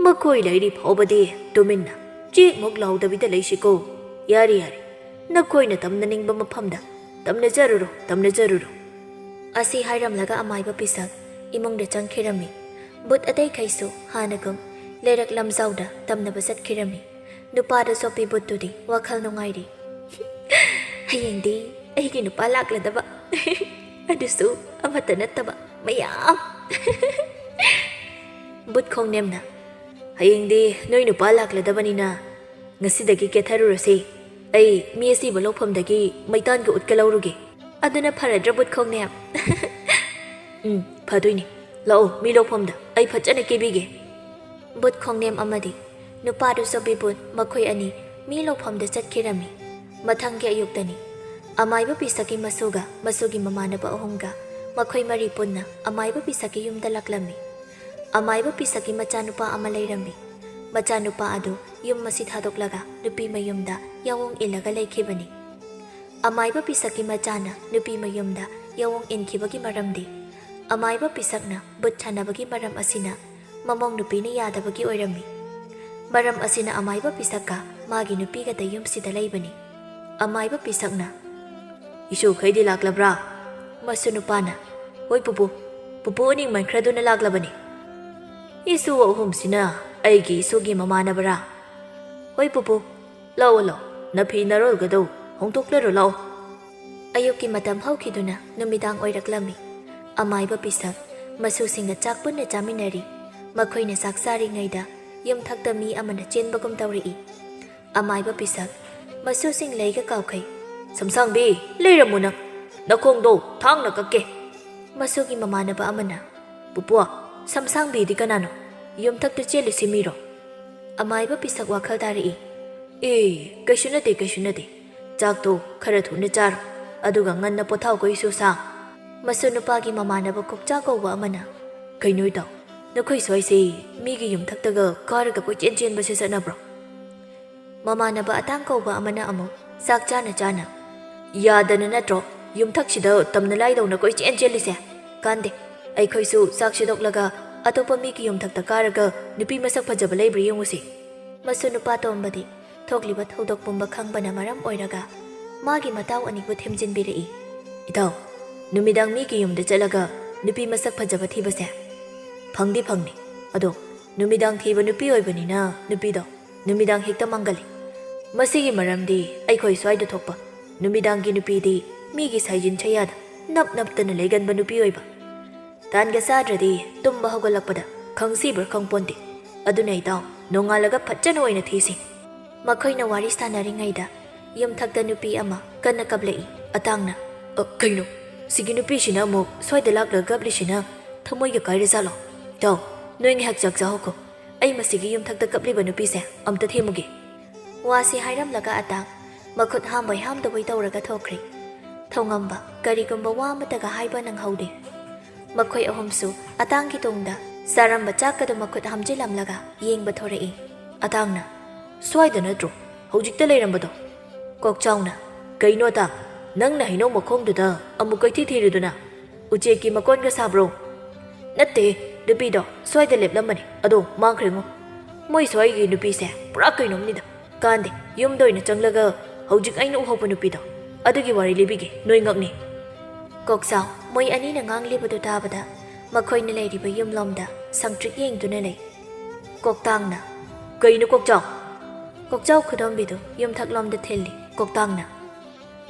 ꯃꯈꯣꯏ ꯂꯩꯔꯤ ꯐꯥꯎꯕꯗꯤ ꯇꯨꯃꯤꯟꯅ ꯆꯦꯛꯃꯨꯛ ꯂꯥꯎꯗꯕꯤꯗ ꯂꯩꯁꯤꯀꯣ꯫ ꯌꯥꯔꯦ, ꯌꯥꯔꯦ, ꯅꯈꯣꯏꯅ ꯇꯝꯅꯅꯤꯡꯕ ꯃꯐꯝꯗ ꯇꯝꯅꯖꯔꯨꯔꯣ, ꯇꯝꯅꯖꯔꯨꯔꯣ꯫" ꯑꯁꯤ ꯍꯥꯏꯔꯝꯂꯒ ꯑꯃꯥꯏꯕ ꯄꯤꯁꯛ ꯏꯃꯨꯡꯗ ꯆꯪꯈꯤꯔꯝꯃꯤ꯫ ꯕꯨꯠ ꯑꯇꯩꯈꯩꯁꯨ ꯍꯥꯟꯅꯒꯨꯝ ꯂꯩꯔꯛ ꯂꯝꯖꯥꯎꯗ ꯇꯝꯅꯕ ꯆꯠꯈꯤꯔꯝꯃꯤ꯫ ꯅꯨꯄꯥꯗꯨ ꯆꯣꯞꯄꯤ ꯕꯨꯠꯇꯨꯗꯤ ꯋꯥꯈꯜ ꯅꯨꯡꯉꯥꯏꯔꯤ꯫ "ꯍꯌꯦꯡꯗꯤ ꯑꯩꯒꯤ ꯅꯨꯄꯥ ꯂꯥꯛꯂꯗꯕ꯫ ꯑꯗꯨꯁꯨ ꯑꯃꯠꯇ ꯅꯠꯇꯕ, ꯃꯌꯥꯝ꯫" ꯕꯨꯠ ꯈꯣꯡꯅꯦꯝꯅ, "ꯍꯌꯦꯡꯗꯤ ꯅꯣꯏ ꯅꯨꯄꯥ ꯂꯥꯛꯂꯗꯕꯅꯤꯅ ꯉꯁꯤꯗꯒꯤ ꯀꯦꯊꯔꯨꯔꯁꯦ꯫ ꯑꯩ ꯃꯤ ꯑꯁꯤꯕ ꯂꯧꯐꯝꯗꯒꯤ ꯃꯩꯇꯥꯟꯒ ꯎꯠꯀ ꯂꯧꯔꯨꯒꯦ꯫ ꯑꯗꯨꯅ ꯐꯔꯗ꯭ꯔ, ꯕꯨꯠ ꯈꯣꯡꯅꯦꯝ?" "ꯎꯝ, ꯐꯗꯣꯏꯅꯤ꯫ ꯂꯥꯛꯑꯣ, ꯃꯤ ꯂꯧꯐꯝꯗ ꯑꯩ ꯐꯖꯅ ꯀꯦꯕꯤꯒꯦ꯫" ꯕꯨꯠ ꯈꯣꯡꯅꯦꯝ ꯑꯃꯗꯤ ꯅꯨꯄꯥꯗꯨ ꯆꯣꯞꯄꯤ ꯕꯨꯠ ꯃꯈꯣꯏ ꯑꯅꯤ ꯃꯤ ꯂꯧꯐꯝꯗ ꯆꯠꯈꯤꯔꯝꯃꯤ꯫ ꯃꯊꯪꯒꯤ ꯑꯌꯨꯛꯇꯅꯤ꯫ ꯑꯃꯥꯏꯕ ꯄꯤꯁꯛꯀꯤ ꯃꯁꯨꯒ ꯃꯁꯨꯒꯤ ꯃꯃꯥꯟꯅꯕ ꯑꯍꯨꯝꯒ ꯃꯈꯣꯏ ꯃꯔꯤ ꯄꯨꯟꯅ ꯑꯃꯥꯏꯕ ꯄꯤꯁꯛꯀꯤ ꯌꯨꯝꯗ ꯂꯥꯛꯂꯝꯃꯤ꯫ ꯑꯃꯥꯏꯕ ꯄꯤꯁꯛꯀꯤ ꯃꯆꯥꯅꯨꯄꯥ ꯑꯃ ꯂꯩꯔꯝꯃꯤ꯫ ꯃꯆꯥꯅꯨꯄꯥ ꯑꯗꯨ ꯌꯨꯝ ꯑꯁꯤ ꯊꯥꯗꯣꯛꯂꯒ ꯅꯨꯄꯤ ꯃꯌꯨꯝꯗ ꯌꯥꯑꯣꯡ ꯏꯜꯂꯒ ꯂꯩꯈꯤꯕꯅꯤ꯫ ꯑꯃꯥꯏꯕ ꯄꯤꯁꯛꯀꯤ ꯃꯆꯥꯅ ꯅꯨꯄꯤ ꯃꯌꯨꯝꯗ ꯌꯥꯑꯣꯡ ꯏꯟꯈꯤꯕꯒꯤ ꯃꯔꯝꯗꯤ ꯑꯃꯥꯏꯕ ꯄꯤꯁꯛꯅ ꯕꯨꯠ ꯁꯥꯟꯅꯕꯒꯤ ꯃꯔꯝ ꯑꯁꯤꯅ ꯃꯃꯧ ꯅꯨꯄꯤꯅ ꯌꯥꯗꯕꯒꯤ ꯑꯣꯏꯔꯝꯃꯤ꯫ ꯃꯔꯝ ꯑꯁꯤꯅ ꯑꯃꯥꯏꯕ ꯄꯤꯁꯛꯀ ꯃꯥꯒꯤ ꯅꯨꯄꯤꯒꯗ ꯌꯨꯝꯁꯤꯗ ꯂꯩꯕꯅꯤ꯫ ꯑꯃꯥꯏꯕ ꯄꯤꯁꯛꯅ, "ꯏꯁꯨꯈꯩꯗꯤ ꯂꯥꯛꯂꯕ꯭ꯔꯥ?" ꯃꯁꯨ ꯅꯨꯄꯥꯅ, "ꯍꯣꯏ ꯄꯨꯄꯨ, ꯄꯨꯄꯨ ꯑꯅꯤꯡꯃꯟꯈ꯭ꯔꯗꯨꯅ ꯂꯥꯛꯂꯕꯅꯤ꯫" "ꯏꯁꯨ ꯑꯍꯨꯝꯁꯤꯅ ꯑꯩꯒꯤ ꯏꯁꯨꯒꯤ ꯃꯃꯥꯟꯅꯕꯔꯥ? ꯍꯣꯏ ꯄꯨꯄꯨ, ꯂꯥꯛꯑꯣ ꯂꯥꯛꯑꯣ, ꯅꯐꯤ ꯅꯔꯣꯜꯒꯗꯧ ꯍꯣꯡꯗꯣꯛꯂꯔꯣ ꯂꯥꯛꯑꯣ꯫ ꯑꯌꯨꯛꯀꯤ ꯃꯇꯝ ꯍꯧꯈꯤꯗꯨꯅ ꯅꯨꯃꯤꯗꯥꯡ ꯑꯣꯏꯔꯛꯂꯝꯃꯤ꯫ ꯑꯃꯥꯏꯕ ꯄꯤꯁꯛ ꯃꯁꯨꯁꯤꯡꯒ ꯆꯥꯛ ꯄꯨꯟꯅ ꯆꯥꯃꯤꯟꯅꯔꯤ꯫ ꯃꯈꯣꯏꯅ ꯆꯥꯛ ꯆꯥꯔꯤꯉꯩꯗ ꯌꯨꯝꯊꯛꯇ ꯃꯤ ꯑꯃꯅ ꯆꯦꯟꯕꯒꯨꯝ ꯇꯧꯔꯛꯏ꯫ ꯑꯃꯥꯏꯕ ꯄꯤꯁꯛ, ꯃꯁꯨꯁꯤꯡ ꯂꯩꯒ ꯀꯥꯎꯈꯩ꯫ ꯁꯝꯁꯥꯡꯕꯤ, ꯂꯩꯔꯝꯃꯨ ꯅꯪ꯫ ꯅꯈꯣꯡꯗꯣ ꯊꯥꯡꯅ ꯀꯛꯀꯦ꯫ ꯃꯁꯨꯒꯤ ꯃꯃꯥꯟꯅꯕ ꯑꯃꯅ, ꯄꯨꯄꯨ, ꯁꯝꯁꯥꯡꯕꯤꯗꯤ ꯀꯅꯥꯅꯣ? ꯌꯨꯝꯊꯛꯇ ꯆꯦꯜꯂꯤꯁꯤ ꯃꯤꯔꯣ? ꯑꯃꯥꯏꯕ ꯄꯤꯁꯛ ꯋꯥꯈꯜ ꯇꯥꯔꯛꯏ꯫ ꯑꯦ, ꯀꯩꯁꯨ ꯅꯠꯇꯦ, ꯀꯩꯁꯨ ꯅꯠꯇꯦ꯫ ꯆꯥꯛꯇꯣ ꯈꯔ ꯊꯨꯅ ꯆꯥꯔꯣ, ꯑꯗꯨꯒ ꯉꯟꯅ ꯄꯣꯊꯥꯎꯀꯣ ꯏꯁꯨꯁꯥ꯫ ꯃꯁꯨ ꯅꯨꯄꯥꯒꯤ ꯃꯃꯥꯟꯅꯕ ꯀꯣꯛꯆꯥ ꯀꯧꯕ ꯑꯃꯅ, ꯀꯩꯅꯣ ꯏꯇꯥꯎ, ꯅꯈꯣꯏ ꯁ꯭ꯋꯥꯏꯁꯦ ꯃꯤꯒꯤ ꯌꯨꯝꯊꯛꯇꯒ ꯀꯥꯔꯒ ꯀꯣꯏꯆꯦꯟ ꯆꯦꯟꯕꯁꯦ ꯆꯠꯅꯕ꯭ꯔꯣ? ꯃꯃꯥꯟꯅꯕ ꯑꯇꯥꯡ ꯀꯧꯕ ꯑꯃꯅ ꯑꯃꯨꯛ ꯆꯥꯛ ꯆꯥꯅ ꯆꯥꯅ, ꯌꯥꯗꯅ ꯅꯠꯇ꯭ꯔꯣ ꯌꯨꯝꯊꯛꯁꯤꯗ ꯇꯝꯅ ꯂꯥꯏꯗꯧꯅ ꯀꯣꯏꯆꯦꯟ ꯆꯦꯜꯂꯤꯁꯦ? ꯀꯥꯟꯗꯦ, ꯑꯩꯈꯣꯏꯁꯨ ꯆꯥꯛ ꯁꯤꯗꯣꯛꯂꯒ ꯑꯇꯣꯞꯄ ꯃꯤꯒꯤ ꯌꯨꯝꯊꯛꯇ ꯀꯥꯔꯒ ꯅꯨꯄꯤ ꯃꯁꯛ ꯐꯖꯕ ꯂꯩꯕ꯭ꯔꯥ ꯌꯦꯡꯉꯨꯁꯤ꯫ ꯃꯁꯨ ꯅꯨꯄꯥ ꯇꯣꯝꯕꯗꯤ ꯊꯣꯛꯂꯤꯕ ꯊꯧꯗꯣꯛ ꯄꯨꯝꯕ ꯈꯪꯕꯅ ꯃꯔꯝ ꯑꯣꯏꯔꯒ ꯃꯥꯒꯤ ꯃꯇꯥꯎ ꯑꯅꯤꯕꯨ ꯊꯦꯝꯖꯤꯟꯕꯤꯔꯛꯏ꯫ ꯏꯇꯥꯎ, ꯅꯨꯃꯤꯗꯥꯡ ꯃꯤꯒꯤ ꯌꯨꯝꯗ ꯆꯠꯂꯒ ꯅꯨꯄꯤ ꯃꯁꯛ ꯐꯖꯕ ꯊꯤꯕꯁꯦ ꯐꯪꯗꯤ ꯐꯪꯅꯤ, ꯑꯗꯣ ꯅꯨꯃꯤꯗꯥꯡ ꯊꯤꯕ ꯅꯨꯄꯤ ꯑꯣꯏꯕꯅꯤꯅ ꯅꯨꯄꯤꯗꯣ ꯅꯨꯃꯤꯗꯥꯡ ꯍꯦꯛꯇ ꯃꯥꯡꯒꯜꯂꯤ꯫ ꯃꯁꯤꯒꯤ ꯃꯔꯝꯗꯤ ꯑꯩꯈꯣꯏ ꯁ꯭ꯋꯥꯏꯗ ꯊꯣꯛꯄ ꯅꯨꯃꯤꯗꯥꯡꯒꯤ ꯅꯨꯄꯤꯗꯤ ꯃꯤꯒꯤ ꯁꯥꯏꯖꯤꯟ ꯁꯌꯥꯗ ꯅꯞ ꯅꯞꯇꯅ ꯂꯩꯒꯟꯕ ꯅꯨꯄꯤ ꯑꯣꯏꯕ꯫ ꯇꯥꯟꯒ ꯆꯥꯗ꯭ꯔꯗꯤ ꯇꯨꯝꯕ ꯍꯧꯒꯠꯂꯛꯄꯗ ꯈꯪꯁꯤꯕ꯭ꯔꯥ ꯈꯪꯄꯣꯟꯇꯦ꯫ ꯑꯗꯨꯅ ꯏꯇꯥꯎ, ꯅꯣꯡꯉꯥꯜꯂꯒ ꯐꯖꯅ ꯑꯣꯏꯅ ꯊꯤꯁꯤ꯫ ꯃꯈꯣꯏꯅ ꯋꯥꯔꯤ ꯁꯥꯟꯅꯔꯤꯉꯩꯗ ꯌꯨꯝꯊꯛꯇ ꯅꯨꯄꯤ ꯑꯃ ꯀꯟꯅ ꯀꯞꯂꯛꯏ꯫ ꯑꯇꯥꯡꯅ, "ꯑ, ꯀꯩꯅꯣ? ꯁꯤꯒꯤ ꯅꯨꯄꯤꯁꯤꯅ ꯑꯃꯨꯛ ꯁ꯭ꯋꯥꯏꯗ ꯂꯥꯛꯂꯒ ꯀꯞꯂꯤꯁꯤꯅ ꯊꯃꯣꯏꯒ ꯀꯥꯏꯔꯖꯥꯠꯂꯣ? ꯏꯇꯥꯎ, ꯅꯣꯏ ꯉꯥꯏꯍꯥꯛ ꯆꯥꯛ ꯆꯥꯍꯧꯈꯣ꯫ ꯑꯩ ꯃꯁꯤꯒꯤ ꯌꯨꯝꯊꯛꯇ ꯀꯞꯂꯤꯕ ꯅꯨꯄꯤꯁꯦ ꯑꯝꯇ ꯊꯦꯝꯃꯨꯒꯦ꯫" ꯋꯥꯁꯤ ꯍꯥꯏꯔꯝꯂꯒ ꯑꯇꯥꯡ ꯃꯈꯨꯠ ꯍꯥꯝꯕꯣꯏ ꯍꯥꯝꯗꯕꯣꯏ ꯇꯧꯔꯒ ꯊꯣꯛꯈ꯭ꯔꯦ꯫ ꯊꯧꯉꯝꯕ ꯀꯔꯤꯒꯨꯝꯕ ꯋꯥ ꯑꯃꯠꯇꯒ ꯍꯥꯏꯕ ꯅꯪꯍꯧꯗꯦ꯫ ꯃꯈꯣꯏ ꯑꯍꯨꯝꯁꯨ ꯑꯇꯥꯡꯒꯤ ꯇꯨꯡꯗ ꯆꯥꯔꯝꯕ ꯆꯥꯛꯀꯗꯨ ꯃꯈꯨꯠ ꯍꯥꯝꯖꯤꯜꯂꯝꯂꯒ ꯌꯦꯡꯕ ꯊꯣꯔꯛꯏ꯫ ꯑꯇꯥꯡꯅ, "ꯁ꯭ꯋꯥꯏꯗ ꯅꯠꯇ꯭ꯔꯣ ꯍꯧꯖꯤꯛꯇ ꯂꯩꯔꯝꯕꯗꯣ?" ꯀꯣꯛꯆꯥꯎꯅ, "ꯀꯩꯅꯣ ꯑꯇꯥꯡ, ꯅꯪꯅ ꯍꯩꯅꯧ ꯃꯈꯣꯡꯗꯨꯗ ꯑꯃꯨꯛ ꯀꯩꯊꯤ ꯊꯤꯔꯤꯗꯨꯅ? ꯎꯆꯦꯛꯀꯤ ꯃꯀꯣꯟꯒ ꯁꯥꯕ꯭ꯔꯣ?" "ꯅꯠꯇꯦ, ꯅꯨꯄꯤꯗꯣ ꯁ꯭ꯋꯥꯏꯗ ꯂꯦꯞꯂꯝꯕꯅꯤ, ꯑꯗꯣ ꯃꯥꯡꯈ꯭ꯔꯦꯉꯣ꯫ ꯃꯣꯏ ꯁ꯭ꯋꯥꯏꯒꯤ ꯅꯨꯄꯤꯁꯦ ꯄꯨꯔꯥ ꯀꯩꯅꯣꯝꯅꯤꯗ꯫ ꯀꯥꯟꯗꯦ, ꯌꯨꯝꯗ ꯑꯣꯏꯅ ꯆꯪꯂꯒ ꯍꯧꯖꯤꯛ ꯑꯩꯅ ꯎꯍꯧꯕ ꯅꯨꯄꯤꯗꯣ, ꯑꯗꯨꯒꯤ ꯋꯥꯔꯤ ꯂꯤꯕꯤꯒꯦ, ꯅꯣꯏ ꯉꯛꯅꯤ꯫" ꯀꯣꯛꯆꯥꯎ ꯃꯣꯏ ꯑꯅꯤꯅ ꯉꯥꯡꯂꯤꯕꯗꯨ ꯇꯥꯕꯗ ꯃꯈꯣꯏꯅ ꯂꯩꯔꯤꯕ ꯌꯨꯝꯂꯣꯝꯗ ꯁꯪꯇ꯭ꯔꯤꯛ ꯌꯦꯡꯗꯨꯅ ꯂꯩ꯫ ꯀꯣꯛꯇꯥꯡꯅ, "ꯀꯩꯅꯣ ꯀꯣꯛꯆꯥꯎ?" ꯀꯣꯛꯆꯥꯎ ꯈꯨꯗꯣꯝꯕꯤꯗꯨ ꯌꯨꯝꯊꯛꯂꯣꯝꯗ ꯊꯤꯜꯂꯤ꯫ ꯀꯣꯛꯇꯥꯡꯅ,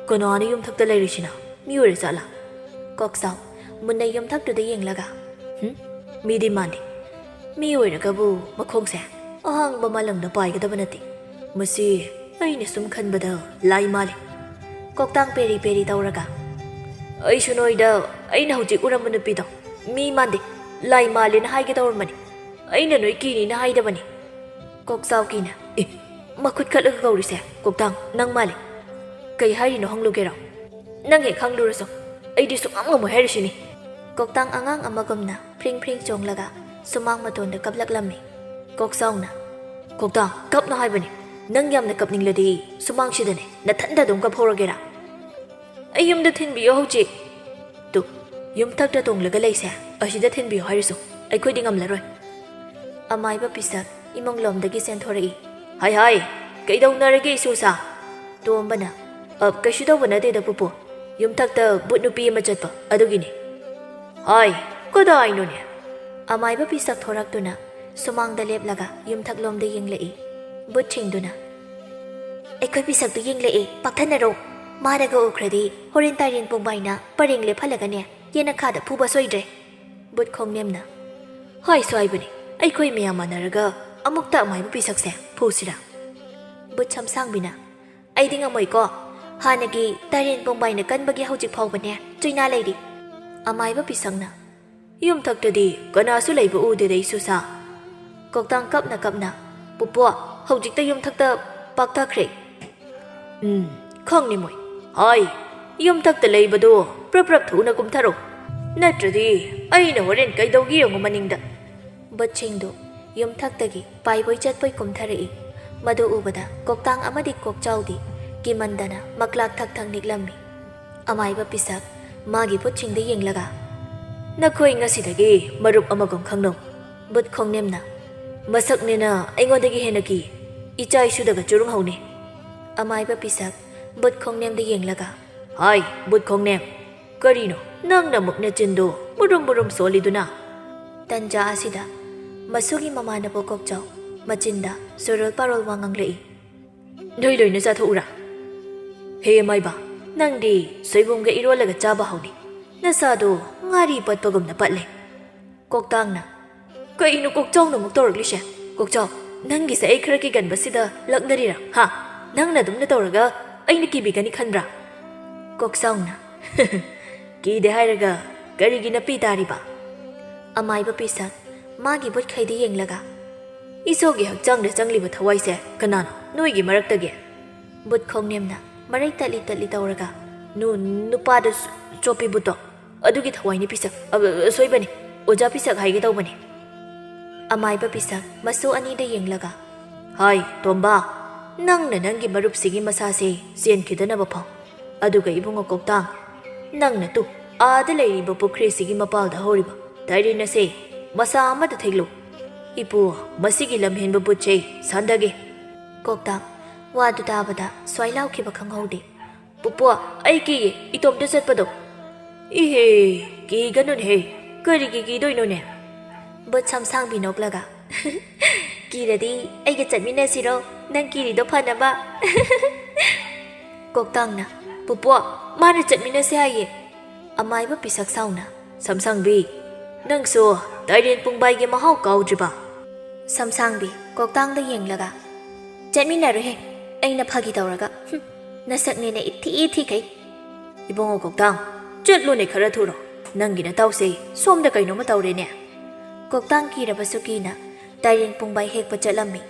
"ꯀꯅꯥꯅꯣ ꯌꯨꯝꯊꯛꯇ ꯂꯩꯔꯤꯁꯤꯅ? ꯃꯤ ꯑꯣꯏꯔ ꯖꯥꯠꯂꯥ?" ꯀꯣꯛꯆꯥꯎ ꯃꯨꯟꯅ ꯌꯨꯝꯊꯛꯇꯨꯗ ꯌꯦꯡꯂꯒ, "ꯍꯨꯝ? ꯃꯤꯗꯤ ꯃꯥꯟꯗꯦ꯫ ꯃꯤ ꯑꯣꯏꯔꯒꯕꯨ ꯃꯈꯣꯡꯁꯦ ꯑꯍꯥꯡꯕ ꯃꯥꯂꯪꯗ ꯄꯥꯏꯒꯗꯕ ꯅꯠꯇꯦ꯫ ꯃꯁꯤ ꯑꯩꯅ ꯁꯨꯝ ꯈꯟꯕꯗ ꯂꯥꯏ ꯃꯥꯜꯂꯤ꯫" ꯀꯣꯛꯇꯥꯡ ꯄꯦꯔꯤ ꯄꯦꯔꯤ ꯇꯧꯔꯒ, "ꯑꯩꯁꯨ ꯅꯣꯏꯗ ꯑꯩꯅ ꯍꯧꯖꯤꯛ ꯎꯔꯝꯕ ꯅꯨꯄꯤꯗꯣ ꯃꯤ ꯃꯥꯟꯗꯦ, ꯂꯥꯏ ꯃꯥꯜꯂꯦꯅ ꯍꯥꯏꯒꯦ ꯇꯧꯔꯝꯕꯅꯤ꯫ ꯑꯩꯅ ꯅꯣꯏ ꯀꯤꯅꯤꯅ ꯍꯥꯏꯗꯕꯅꯤ꯫" ꯀꯣꯛꯆꯥꯎ ꯀꯤꯅ, "ꯑꯦ, ꯃꯈꯨꯠ ꯈꯠꯂꯒ ꯀꯧꯔꯤꯁꯦ ꯀꯣꯛꯇꯥꯡ ꯅꯪ ꯃꯥꯜꯂꯤ꯫ ꯀꯩ ꯍꯥꯏꯔꯤꯅꯣ ꯍꯪꯂꯨꯒꯦꯔꯣ? ꯅꯪ ꯍꯦꯛ ꯈꯪꯂꯨꯔꯁꯨ ꯑꯩꯗꯤ ꯁꯨꯡꯉꯝ ꯉꯝꯃꯣꯏ ꯍꯥꯏꯔꯤꯁꯤꯅꯤ꯫" ꯀꯣꯛꯇꯥꯡ ꯑꯉꯥꯡ ꯑꯃꯒꯨꯝꯅ ꯐ꯭ꯔꯤꯡ ꯐ꯭ꯔꯤꯡ ꯆꯣꯡꯂꯒ ꯁꯨꯃꯥꯡ ꯃꯇꯣꯟꯗ ꯀꯞꯂꯛꯂꯝꯃꯤ꯫ ꯀꯣꯛꯆꯥꯎꯅ, "ꯀꯣꯛꯇꯥꯡ, ꯀꯞꯅꯣ ꯍꯥꯏꯕꯅꯤ꯫ ꯅꯪ ꯌꯥꯝꯅ ꯀꯞꯅꯤꯡꯂꯗꯤ ꯁꯨꯃꯥꯡꯁꯤꯗꯅꯦ ꯅꯊꯟꯗ ꯑꯗꯨꯝ ꯀꯞꯍꯧꯔꯒꯦꯔꯥ?" "ꯑꯩ ꯌꯨꯝꯗ ꯊꯤꯟꯕꯤꯌꯣ ꯍꯧꯖꯤꯛ꯫" "ꯇꯨ, ꯌꯨꯝꯊꯛꯇ ꯇꯣꯡꯂꯒ ꯂꯩꯁꯦ ꯑꯁꯤꯗ ꯊꯤꯟꯕꯤꯌꯣ ꯍꯥꯏꯔꯁꯨ ꯑꯩꯈꯣꯏꯗꯤ ꯉꯝꯂꯔꯣꯏ꯫" ꯑꯃꯥꯏꯕ ꯄꯤꯁꯛ ꯏꯃꯨꯡꯂꯣꯝꯗꯒꯤ ꯆꯦꯟꯊꯣꯔꯛꯏ꯫ "ꯍꯥꯏ ꯍꯥꯏ, ꯀꯩꯗꯧꯅꯔꯒꯦ ꯏꯁꯨꯁꯥ?" ꯇꯣꯝꯕꯅ, "ꯑ, ꯀꯩꯁꯨ ꯇꯧꯕ ꯅꯠꯇꯦꯗ ꯄꯨꯄꯨ, ꯌꯨꯝꯊꯛꯇ ꯕꯨꯠ ꯅꯨꯄꯤ ꯑꯃ ꯆꯠꯄ ꯑꯗꯨꯒꯤꯅꯤ꯫" "ꯍꯥꯏ, ꯀꯗꯥꯏꯅꯣꯅꯦ?" ꯑꯃꯥꯏꯕ ꯄꯤꯁꯛ ꯊꯣꯔꯛꯇꯨꯅ ꯁꯨꯃꯥꯡꯗ ꯂꯦꯞꯂꯒ ꯌꯨꯝꯊꯛꯂꯣꯝꯗ ꯌꯦꯡꯂꯛꯏ꯫ ꯕꯨꯠꯁꯤꯡꯗꯨꯅ, "ꯑꯩꯈꯣꯏ ꯄꯤꯁꯛꯇꯨ ꯌꯦꯡꯂꯛꯑꯦ, ꯄꯥꯛꯊꯟꯅꯔꯣ꯫ ꯃꯥꯅꯒ ꯎꯈ꯭ꯔꯗꯤ ꯍꯣꯔꯦꯟ ꯇꯥꯏꯔꯦꯟ ꯄꯣꯡꯕꯥꯏꯅ ꯄꯔꯦꯡ ꯂꯦꯞꯍꯜꯂꯒꯅꯦ ꯌꯦꯅꯈꯥꯗ ꯐꯨꯕ ꯁꯣꯏꯗ꯭ꯔꯦ꯫" ꯕꯨꯠ ꯈꯣꯡꯅꯦꯝꯅ, "ꯍꯥꯏꯁꯨ ꯍꯥꯏꯕꯅꯤ, ꯑꯩꯈꯣꯏ ꯃꯌꯥꯝ ꯃꯥꯟꯅꯔꯒ ꯑꯃꯨꯛꯇ ꯑꯃꯥꯏꯕ ꯄꯤꯁꯛꯁꯦ ꯐꯨꯁꯤꯔꯥ?" ꯕꯨꯠ ꯁꯝꯁꯥꯡꯕꯤꯅ, "ꯑꯩꯗꯤ ꯉꯝꯃꯣꯏꯀꯣ꯫ ꯍꯥꯟꯅꯒꯤ ꯇꯥꯏꯔꯦꯟ ꯄꯣꯡꯕꯥꯏꯅ ꯀꯟꯕꯒꯤ ꯍꯧꯖꯤꯛ ꯐꯥꯎꯕꯅꯦ ꯆꯨꯏꯅꯥ ꯂꯩꯔꯤ꯫" ꯑꯃꯥꯏꯕ ꯄꯤꯁꯛꯅ, "ꯌꯨꯝꯊꯛꯇꯗꯤ ꯀꯅꯥꯁꯨ ꯂꯩꯕ ꯎꯗꯦꯗ ꯏꯁꯨꯁꯥ꯫" ꯀꯣꯛꯇꯥꯡ ꯀꯞꯅ ꯀꯞꯅ, "ꯄꯨꯄꯨ, ꯍꯧꯖꯤꯛꯇ ꯌꯨꯝꯊꯛꯇ ꯄꯥꯛꯊꯈ꯭ꯔꯦ꯫" "ꯎꯝ, ꯈꯪꯅꯤ ꯃꯣꯏ꯫ ꯍꯥꯏ, ꯌꯨꯝꯊꯛꯇ ꯂꯩꯕꯗꯨ ꯄ꯭ꯔꯞ ꯄ꯭ꯔꯞ ꯊꯨꯅ ꯀꯨꯝꯊꯔꯣ, ꯅꯠꯇ꯭ꯔꯗꯤ ꯑꯩꯅ ꯍꯣꯔꯦꯟ ꯀꯩꯗꯧꯒꯦ ꯌꯦꯡꯉꯨ ꯃꯅꯤꯡꯗ꯫" ꯕꯨꯠꯁꯤꯡꯗꯨ ꯌꯨꯝꯊꯛꯇꯒꯤ ꯄꯥꯏꯕꯣꯏ ꯆꯠꯄꯣꯏ ꯀꯨꯝꯊꯔꯛꯏ꯫ ꯃꯗꯨ ꯎꯕꯗ ꯀꯣꯛꯇꯥꯡ ꯑꯃꯗꯤ ꯀꯣꯛꯆꯥꯎꯗꯤ ꯀꯤꯃꯟꯗꯅ ꯃꯛꯂꯥꯛ ꯊꯛ ꯊꯛ ꯅꯤꯛꯂꯝꯃꯤ꯫ ꯑꯃꯥꯏꯕ ꯄꯤꯁꯛ ꯃꯥꯒꯤ ꯕꯨꯠꯁꯤꯡꯗ ꯌꯦꯡꯂꯒ, "ꯅꯈꯣꯏ ꯉꯁꯤꯗꯒꯤ ꯃꯔꯨꯞ ꯑꯃꯒꯨꯝ ꯈꯪꯅꯧ꯫" ꯕꯨꯠ ꯈꯣꯡꯅꯦꯝꯅ, "ꯃꯁꯛꯅꯦꯅ ꯑꯩꯉꯣꯟꯗꯒꯤ ꯍꯦꯟꯅ ꯀꯤ, ꯏꯆꯥ ꯏꯁꯨꯗꯒ ꯆꯨꯔꯨꯡ ꯍꯧꯅꯤ꯫" ꯑꯃꯥꯏꯕ ꯄꯤꯁꯛ ꯕꯨꯠ ꯈꯣꯡꯅꯦꯝꯗ ꯌꯦꯡꯂꯒ, "ꯍꯥꯏ, ꯕꯨꯠ ꯈꯣꯡꯅꯦꯝ, ꯀꯔꯤꯅꯣ ꯅꯪꯅ ꯑꯃꯨꯛ ꯅꯆꯤꯟꯗꯨ ꯃꯨꯔꯨꯝ ꯃꯨꯔꯨꯝ ꯁꯣꯜꯂꯤꯗꯨꯅ?" ꯇꯟꯖꯥ ꯑꯁꯤꯗ ꯃꯁꯨꯒꯤ ꯃꯃꯥꯟꯅꯕ ꯀꯣꯛꯆꯥꯎ ꯃꯆꯤꯟꯗ ꯆꯣꯔꯣꯜ ꯄꯥꯔꯣꯜ ꯋꯥ ꯉꯥꯡꯂꯛꯏ꯫ ꯅꯣꯏ ꯂꯣꯏꯅ ꯆꯥꯊꯣꯛꯎꯔꯥ? ꯍꯦ ꯑꯃꯥꯏꯕ, ꯅꯪꯗꯤ ꯁꯣꯏꯕꯨꯝꯒ ꯏꯔꯣꯜꯂꯒ ꯆꯥꯕ ꯍꯥꯎꯅꯤ꯫ ꯅꯁꯥꯗꯣ ꯉꯥꯔꯤ ꯄꯠꯄꯒꯨꯝꯅ ꯄꯠꯂꯦ꯫ ꯀꯣꯛꯇꯥꯡꯅ, ꯀꯩꯅꯣ ꯀꯣꯛꯆꯥꯎꯅ ꯑꯃꯨꯛ ꯇꯧꯔꯛꯂꯤꯁꯦ? ꯀꯣꯛꯆꯥꯎ, ꯅꯪꯒꯤꯁꯦ ꯑꯩ ꯈꯔ ꯀꯤꯒꯟꯕꯁꯤꯗ ꯂꯛꯅꯔꯤꯔꯥ? ꯍꯥ? ꯅꯪꯅ ꯑꯗꯨꯝꯅ ꯇꯧꯔꯒ ꯑꯩꯅ ꯀꯤꯕꯤꯒꯅꯤ ꯈꯟꯕ꯭ꯔꯥ? ꯀꯣꯛꯆꯥꯎꯅ, ꯀꯤꯗꯦ ꯍꯥꯏꯔꯒ ꯀꯔꯤꯒꯤ ꯅꯄꯤ ꯇꯥꯔꯤꯕ? ꯑꯃꯥꯏꯕ ꯄꯤꯁꯛ ꯃꯥꯒꯤ ꯕꯨꯠꯈꯩꯗ ꯌꯦꯡꯂꯒ, ꯏꯁꯣꯒꯤ ꯍꯛꯆꯥꯡꯗ ꯆꯪꯂꯤꯕ ꯊꯋꯥꯏꯁꯦ ꯀꯅꯥꯅꯣ ꯅꯣꯏꯒꯤ ꯃꯔꯛꯇꯒꯤ? ꯕꯨꯠ ꯈꯣꯡꯅꯦꯝꯅ ꯃꯔꯩ ꯇꯠꯂꯤ ꯇꯠꯂꯤ ꯇꯧꯔꯒ, ꯅꯨ-, ꯅꯨꯄꯥꯗꯨ ꯁ-, ꯆꯣꯞꯄꯤ ꯕꯨꯠꯇꯣ, ꯑꯗꯨꯒꯤ ꯊꯋꯥꯏꯅꯤ ꯄꯤꯁꯛ, ꯑ, ꯑ, ꯑꯁꯣꯏꯕꯅꯤ, ꯑꯣꯖꯥ ꯄꯤꯁꯛ ꯍꯥꯏꯒꯦ ꯇꯧꯕꯅꯤ꯫ ꯑꯃꯥꯏꯕ ꯄꯤꯁꯛ ꯃꯁꯨ ꯑꯅꯤꯗ ꯌꯦꯡꯂꯒ, ꯍꯥꯏ, ꯇꯣꯝꯕ, ꯅꯪꯅ ꯅꯪꯒꯤ ꯃꯔꯨꯞꯁꯤꯒꯤ ꯃꯁꯥꯁꯦ ꯆꯦꯟꯈꯤꯗꯅꯕ ꯐꯥꯎ꯫ ꯑꯗꯨꯒ ꯏꯕꯨꯡꯉꯣ ꯀꯣꯛꯇꯥꯡ, ꯅꯪꯅ ꯇꯨ, ꯑꯥꯗ ꯂꯩꯔꯤꯕ ꯄꯨꯈ꯭ꯔꯤꯁꯤꯒꯤ ꯃꯄꯥꯜꯗ ꯍꯧꯔꯤꯕ ꯇꯥꯏꯔꯦꯟ ꯑꯁꯦ ꯃꯁꯥ ꯑꯃꯗ ꯊꯦꯛꯂꯨ꯫ ꯏꯄꯨ, ꯃꯁꯤꯒꯤ ꯂꯝꯍꯦꯟꯕ ꯕꯨꯠꯁꯦ ꯁꯥꯟꯗꯒꯦ꯫ ꯀꯣꯛꯇꯥꯡ ꯋꯥꯗꯨ ꯇꯥꯕꯗ ꯁ꯭ꯋꯥꯏ ꯂꯥꯎꯈꯤꯕ ꯈꯪꯍꯧꯗꯦ꯫ ꯄꯨꯄꯨ, ꯑꯩ ꯀꯤꯌꯦ ꯏꯇꯣꯝꯇ ꯆꯠꯄꯗꯣ꯫ ꯏꯍꯦ, ꯀꯤꯒꯅꯨꯅꯦꯍꯦ, ꯀꯔꯤꯒꯤ ꯀꯤꯗꯣꯏꯅꯣꯅꯦ? ꯕꯨꯠ ꯁꯝꯁꯥꯡꯕꯤ ꯅꯣꯛꯂꯒ, ꯀꯤꯔꯗꯤ ꯑꯩꯒ ꯆꯠꯃꯤꯟꯅꯁꯤꯔꯣ, ꯅꯪ ꯀꯤꯔꯤꯗꯣ ꯐꯅꯕ? ꯀꯣꯛꯇꯥꯡꯅ, ꯄꯨꯄꯨ, ꯃꯥꯅ ꯆꯠꯃꯤꯟꯅꯁꯦ ꯍꯥꯏꯌꯦ꯫ ꯑꯃꯥꯏꯕ ꯄꯤꯁꯛ ꯁꯥꯎꯅ, ꯁꯝꯁꯥꯡꯕꯤ, ꯅꯪꯁꯨ ꯇꯥꯏꯔꯦꯟ ꯄꯨꯡꯕꯥꯏꯒꯤ ꯃꯍꯥꯎ ꯀꯥꯎꯗ꯭ꯔꯤꯕ? ꯁꯝꯁꯥꯡꯕꯤ ꯀꯣꯛꯇꯥꯡꯗ ꯌꯦꯡꯂꯒ, ꯆꯠꯃꯤꯟꯅꯔꯣꯏꯍꯦ, ꯑꯩꯅ ꯐꯥꯒꯤ ꯇꯧꯔꯒ꯫ ꯍꯨꯝ, ꯅꯁꯛꯅꯦꯅ ꯏꯊꯤ ꯊꯤꯈꯩ꯫ ꯏꯕꯨꯡꯉꯣ ꯀꯣꯛꯇꯥꯡ, ꯆꯠꯂꯨꯅꯦ ꯈꯔ ꯊꯨꯔꯣ꯫ ꯅꯪꯒꯤ ꯅꯇꯥꯎꯁꯦ ꯁꯣꯝꯗ ꯀꯩꯅꯣꯝꯃ ꯇꯧꯔꯦꯅꯦ꯫ ꯀꯣꯛꯇꯥꯡ ꯀꯤꯔꯕꯁꯨ ꯀꯤꯅ ꯇꯥꯏꯔꯦꯟ ꯄꯨꯡꯕꯥꯏ ꯍꯦꯛꯄ ꯆꯠꯂꯝꯃꯤ꯫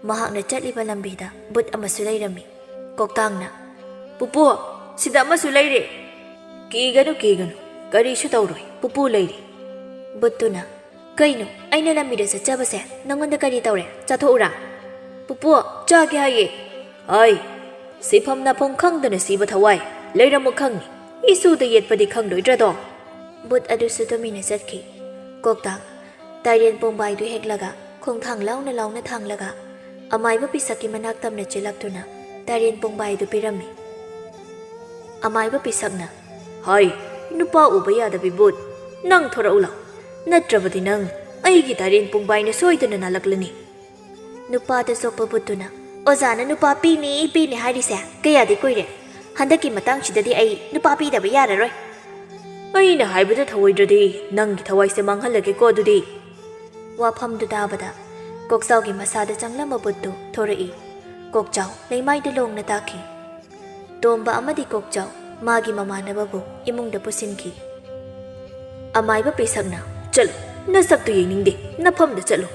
ꯃꯍꯥꯛꯅ ꯆꯠꯂꯤꯕ ꯂꯝꯕꯤꯗ ꯕꯨꯠ ꯑꯃꯁꯨ ꯂꯩꯔꯝꯃꯤ꯫ ꯀꯣꯛꯇꯥꯡꯅ, ꯄꯨꯄꯨ, ꯁꯤꯗ ꯑꯃꯁꯨ ꯂꯩꯔꯦ꯫ ꯀꯤꯒꯅꯨ, ꯀꯤꯒꯅꯨ, ꯀꯔꯤꯁꯨ ꯇꯧꯔꯣꯏ, ꯄꯨꯄꯨ ꯂꯩꯔꯤ꯫ ꯕꯨꯠꯇꯨꯅ, ꯀꯩꯅꯣ, ꯑꯩꯅ ꯂꯝꯕꯤꯗ ꯆꯠꯆꯕꯁꯦ ꯅꯪꯉꯣꯟꯗ ꯀꯔꯤ ꯇꯧꯔꯦ? ꯆꯥꯊꯣꯛꯎꯔꯥ? ꯄꯨꯄꯨ, ꯆꯥꯒꯦ ꯍꯥꯏꯌꯦ꯫ ꯍꯥꯏ, ꯁꯤꯐꯝ ꯅꯥꯐꯝ ꯈꯪꯗꯅ ꯁꯤꯕ ꯊꯋꯥꯏ, ꯂꯩꯔꯝꯃꯨ ꯈꯪꯉꯤ꯫ ꯏꯁꯨꯗ ꯌꯦꯠꯄꯗꯤ ꯈꯪꯂꯣꯏꯗ꯭ꯔꯗꯣ? ꯕꯨꯠ ꯑꯗꯨꯁꯨ ꯇꯨꯃꯤꯟꯅ ꯆꯠꯈꯤ꯫ ꯀꯣꯛꯇꯥꯡ ꯇꯥꯏꯔꯦꯟ ꯄꯣꯡꯕꯥꯏꯗꯨ ꯍꯦꯛꯂꯒ ꯈꯣꯡꯊꯥꯡ ꯂꯥꯎꯅ ꯂꯥꯎꯅ ꯊꯥꯡꯂꯒ ꯑꯃꯥꯏꯕ ꯄꯤꯁꯛꯀꯤ ꯃꯅꯥꯛ ꯇꯝꯅ ꯆꯦꯜꯂꯛꯇꯨꯅ ꯇꯥꯏꯔꯦꯟ ꯄꯣꯡꯕꯥꯏꯗꯨ ꯄꯤꯔꯝꯃꯤ꯫ ꯑꯃꯥꯏꯕ ꯄꯤꯁꯛꯅ, ꯍꯥꯏ, ꯅꯨꯄꯥ ꯎꯕ ꯌꯥꯗꯕꯤ ꯕꯨꯠ, ꯅꯪ ꯊꯣꯔꯛꯎ ꯂꯥꯎ, ꯅꯠꯇ꯭ꯔꯕꯗꯤ ꯅꯪ ꯑꯩꯒꯤ ꯗꯥꯏꯔꯦꯟ ꯄꯨꯡꯕꯥꯏꯅ ꯁꯣꯏꯗꯅ ꯅꯥꯜꯂꯛꯂꯅꯤ꯫ ꯅꯨꯄꯥꯗ ꯆꯣꯞꯄ ꯕꯨꯠꯇꯨꯅ, "ꯑꯣꯖꯥꯅ ꯅꯨꯄꯥ ꯄꯤꯅꯤ, ꯄꯤꯅꯤ ꯍꯥꯏꯔꯤꯁꯦ ꯀꯌꯥꯗꯤ ꯀꯨꯏꯔꯦ꯫ ꯍꯟꯗꯛꯀꯤ ꯃꯇꯥꯡꯁꯤꯗꯗꯤ ꯑꯩ ꯅꯨꯄꯥ ꯄꯤꯗꯕ ꯌꯥꯔꯔꯣꯏ꯫" "ꯑꯩꯅ ꯍꯥꯏꯕꯗ ꯊꯧꯑꯣꯏꯗ꯭ꯔꯗꯤ ꯅꯪꯒꯤ ꯊꯋꯥꯏꯁꯦ ꯃꯥꯡꯍꯜꯂꯒꯦꯀꯣ ꯑꯗꯨꯗꯤ꯫" ꯋꯥꯐꯝꯗꯨ ꯇꯥꯕꯗ ꯀꯣꯛꯆꯥꯎꯒꯤ ꯃꯁꯥꯗ ꯆꯪꯂꯝꯕ ꯕꯨꯠꯇꯨ ꯊꯣꯔꯛꯏ꯫ ꯀꯣꯛꯆꯥꯎ ꯂꯩꯃꯥꯏꯗ ꯂꯣꯡꯅ ꯇꯥꯈꯤ꯫ ꯇꯣꯝꯕ ꯑꯃꯗꯤ ꯀꯣꯛꯆꯥꯎ ꯃꯥꯒꯤ ꯃꯃꯥꯟꯅꯕꯕꯨ ꯏꯃꯨꯡꯗ ꯄꯨꯁꯤꯟꯈꯤ꯫ "ꯑꯃꯥꯏꯕ ꯄꯤꯁꯛꯅ, ꯆꯠꯂꯨ, ꯅꯁꯛꯇꯨ ꯌꯦꯡꯅꯤꯡꯗꯦ, ꯅꯐꯝꯗ ꯆꯠꯂꯨ꯫"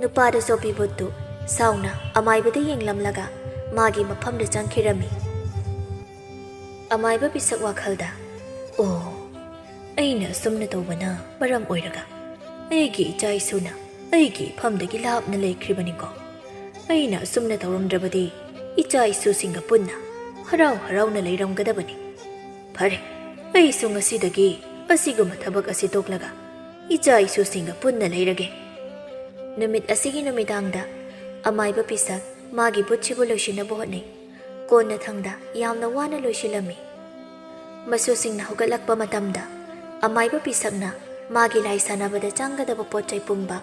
ꯅꯨꯄꯥꯗ ꯆꯣꯞꯄꯤ ꯕꯨꯠꯇꯨ ꯁꯥꯎꯅ ꯑꯃꯥꯏꯕꯗ ꯌꯦꯡꯂꯝꯂꯒ ꯃꯥꯒꯤ ꯃꯐꯝꯗ ꯆꯪꯈꯤꯔꯝꯃꯤ꯫ ꯑꯃꯥꯏꯕ ꯄꯤꯁꯛ ꯋꯥꯈꯜꯗ, "ꯑꯣ, ꯑꯩꯅ ꯑꯁꯨꯝꯅ ꯇꯧꯕꯅ ꯃꯔꯝ ꯑꯣꯏꯔꯒ ꯑꯩꯒꯤ ꯏꯆꯥ ꯏꯁꯨꯅ ꯑꯩꯒꯤ ꯏꯐꯝꯗꯒꯤ ꯂꯥꯞꯅ ꯂꯩꯈ꯭ꯔꯤꯕꯅꯤꯀꯣ꯫ ꯑꯩꯅ ꯑꯁꯨꯝꯅ ꯇꯧꯔꯝꯗ꯭ꯔꯕꯗꯤ ꯏꯆꯥ ꯏꯁꯨꯁꯤꯡꯒ ꯄꯨꯟꯅ ꯍꯔꯥꯎ ꯍꯔꯥꯎꯅ ꯂꯩꯔꯝꯒꯗꯕꯅꯤ꯫ ꯐꯔꯦ, ꯑꯩꯁꯨ ꯉꯁꯤꯗꯒꯤ ꯑꯁꯤꯒꯨꯝꯕ ꯊꯕꯛ ꯑꯁꯤ ꯇꯣꯛꯂꯒ ꯏꯆꯥ ꯏꯁꯨꯁꯤꯡꯒ ꯄꯨꯟꯅ ꯂꯩꯔꯒꯦ꯫" ꯅꯨꯃꯤꯠ ꯑꯁꯤꯒꯤ ꯅꯨꯃꯤꯗꯥꯡꯗ ꯑꯃꯥꯏꯕ ꯄꯤꯁꯛ ꯃꯥꯒꯤ ꯕꯨꯠꯁꯤꯕꯨ ꯂꯣꯏꯁꯤꯟꯅꯕ ꯍꯣꯠꯅꯩ꯫ ꯀꯣꯟꯅꯊꯪꯗ ꯌꯥꯝꯅ ꯋꯥꯅ ꯂꯣꯏꯁꯤꯜꯂꯝꯃꯤ꯫ ꯃꯁꯨꯁꯤꯡꯅ ꯍꯧꯒꯠꯂꯛꯄ ꯃꯇꯝꯗ ꯑꯃꯥꯏꯕ ꯄꯤꯁꯛꯅ ꯃꯥꯒꯤ ꯂꯥꯏ ꯁꯥꯟꯅꯕꯗ ꯆꯪꯒꯗꯕ ꯄꯣꯠ ꯆꯩ ꯄꯨꯝꯕ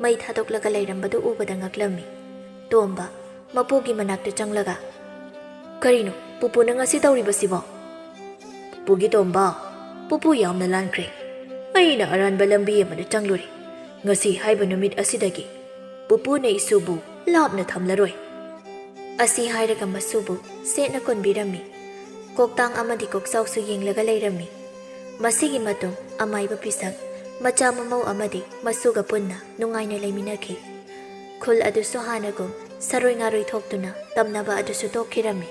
ꯃꯩ ꯊꯥꯗꯣꯛꯂꯒ ꯂꯩꯔꯝꯕꯗꯨ ꯎꯕꯗ ꯉꯛꯂꯝꯃꯤ꯫ ꯇꯣꯝꯕ ꯃꯄꯨꯒꯤ ꯃꯅꯥꯛꯇ ꯆꯪꯂꯒ, "ꯀꯔꯤꯅꯣ ꯄꯨꯄꯨꯅ ꯉꯁꯤ ꯇꯧꯔꯤꯕꯁꯤꯕꯣ?" "ꯄꯨꯄꯨꯒꯤ ꯇꯣꯝꯕ, ꯄꯨꯄꯨ ꯌꯥꯝꯅ ꯂꯥꯟꯈ꯭ꯔꯦ꯫ ꯑꯩꯅ ꯑꯔꯥꯟꯕ ꯂꯝꯕꯤ ꯑꯃꯗ ꯆꯪꯂꯨꯔꯦ꯫ ꯉꯁꯤ ꯍꯥꯏꯕ ꯅꯨꯃꯤꯠ ꯑꯁꯤꯗꯒꯤ ꯄꯨꯄꯨꯅ ꯏꯁꯨꯕꯨ ꯂꯥꯞꯅ ꯊꯝꯂꯔꯣꯏ꯫" ꯑꯁꯤ ꯍꯥꯏꯔꯒ ꯃꯁꯨꯕꯨ ꯁꯦꯠꯅ ꯀꯣꯟꯕꯤꯔꯝꯃꯤ꯫ ꯀꯣꯛꯇꯥꯡ ꯑꯃꯗꯤ ꯀꯣꯛꯆꯥꯎꯁꯨ ꯌꯦꯡꯂꯒ ꯂꯩꯔꯝꯃꯤ꯫ ꯃꯁꯤꯒꯤ ꯃꯇꯨꯡ ꯑꯃꯥꯏꯕ ꯄꯤꯁꯛ ꯃꯆꯥ ꯃꯃꯧ ꯑꯃꯗꯤ ꯃꯁꯨꯒ ꯄꯨꯟꯅ ꯅꯨꯡꯉꯥꯏꯅ ꯂꯩꯃꯤꯟꯅꯈꯤ꯫ ꯈꯨꯜ ꯑꯗꯨꯁꯨ ꯍꯥꯟꯅꯒꯨꯝ ꯁꯔꯣꯏ ꯉꯥꯔꯣꯏ ꯊꯣꯛꯇꯨꯅ ꯇꯝꯅꯕ ꯑꯗꯨꯁꯨ ꯇꯣꯛꯈꯤꯔꯝꯃꯤ꯫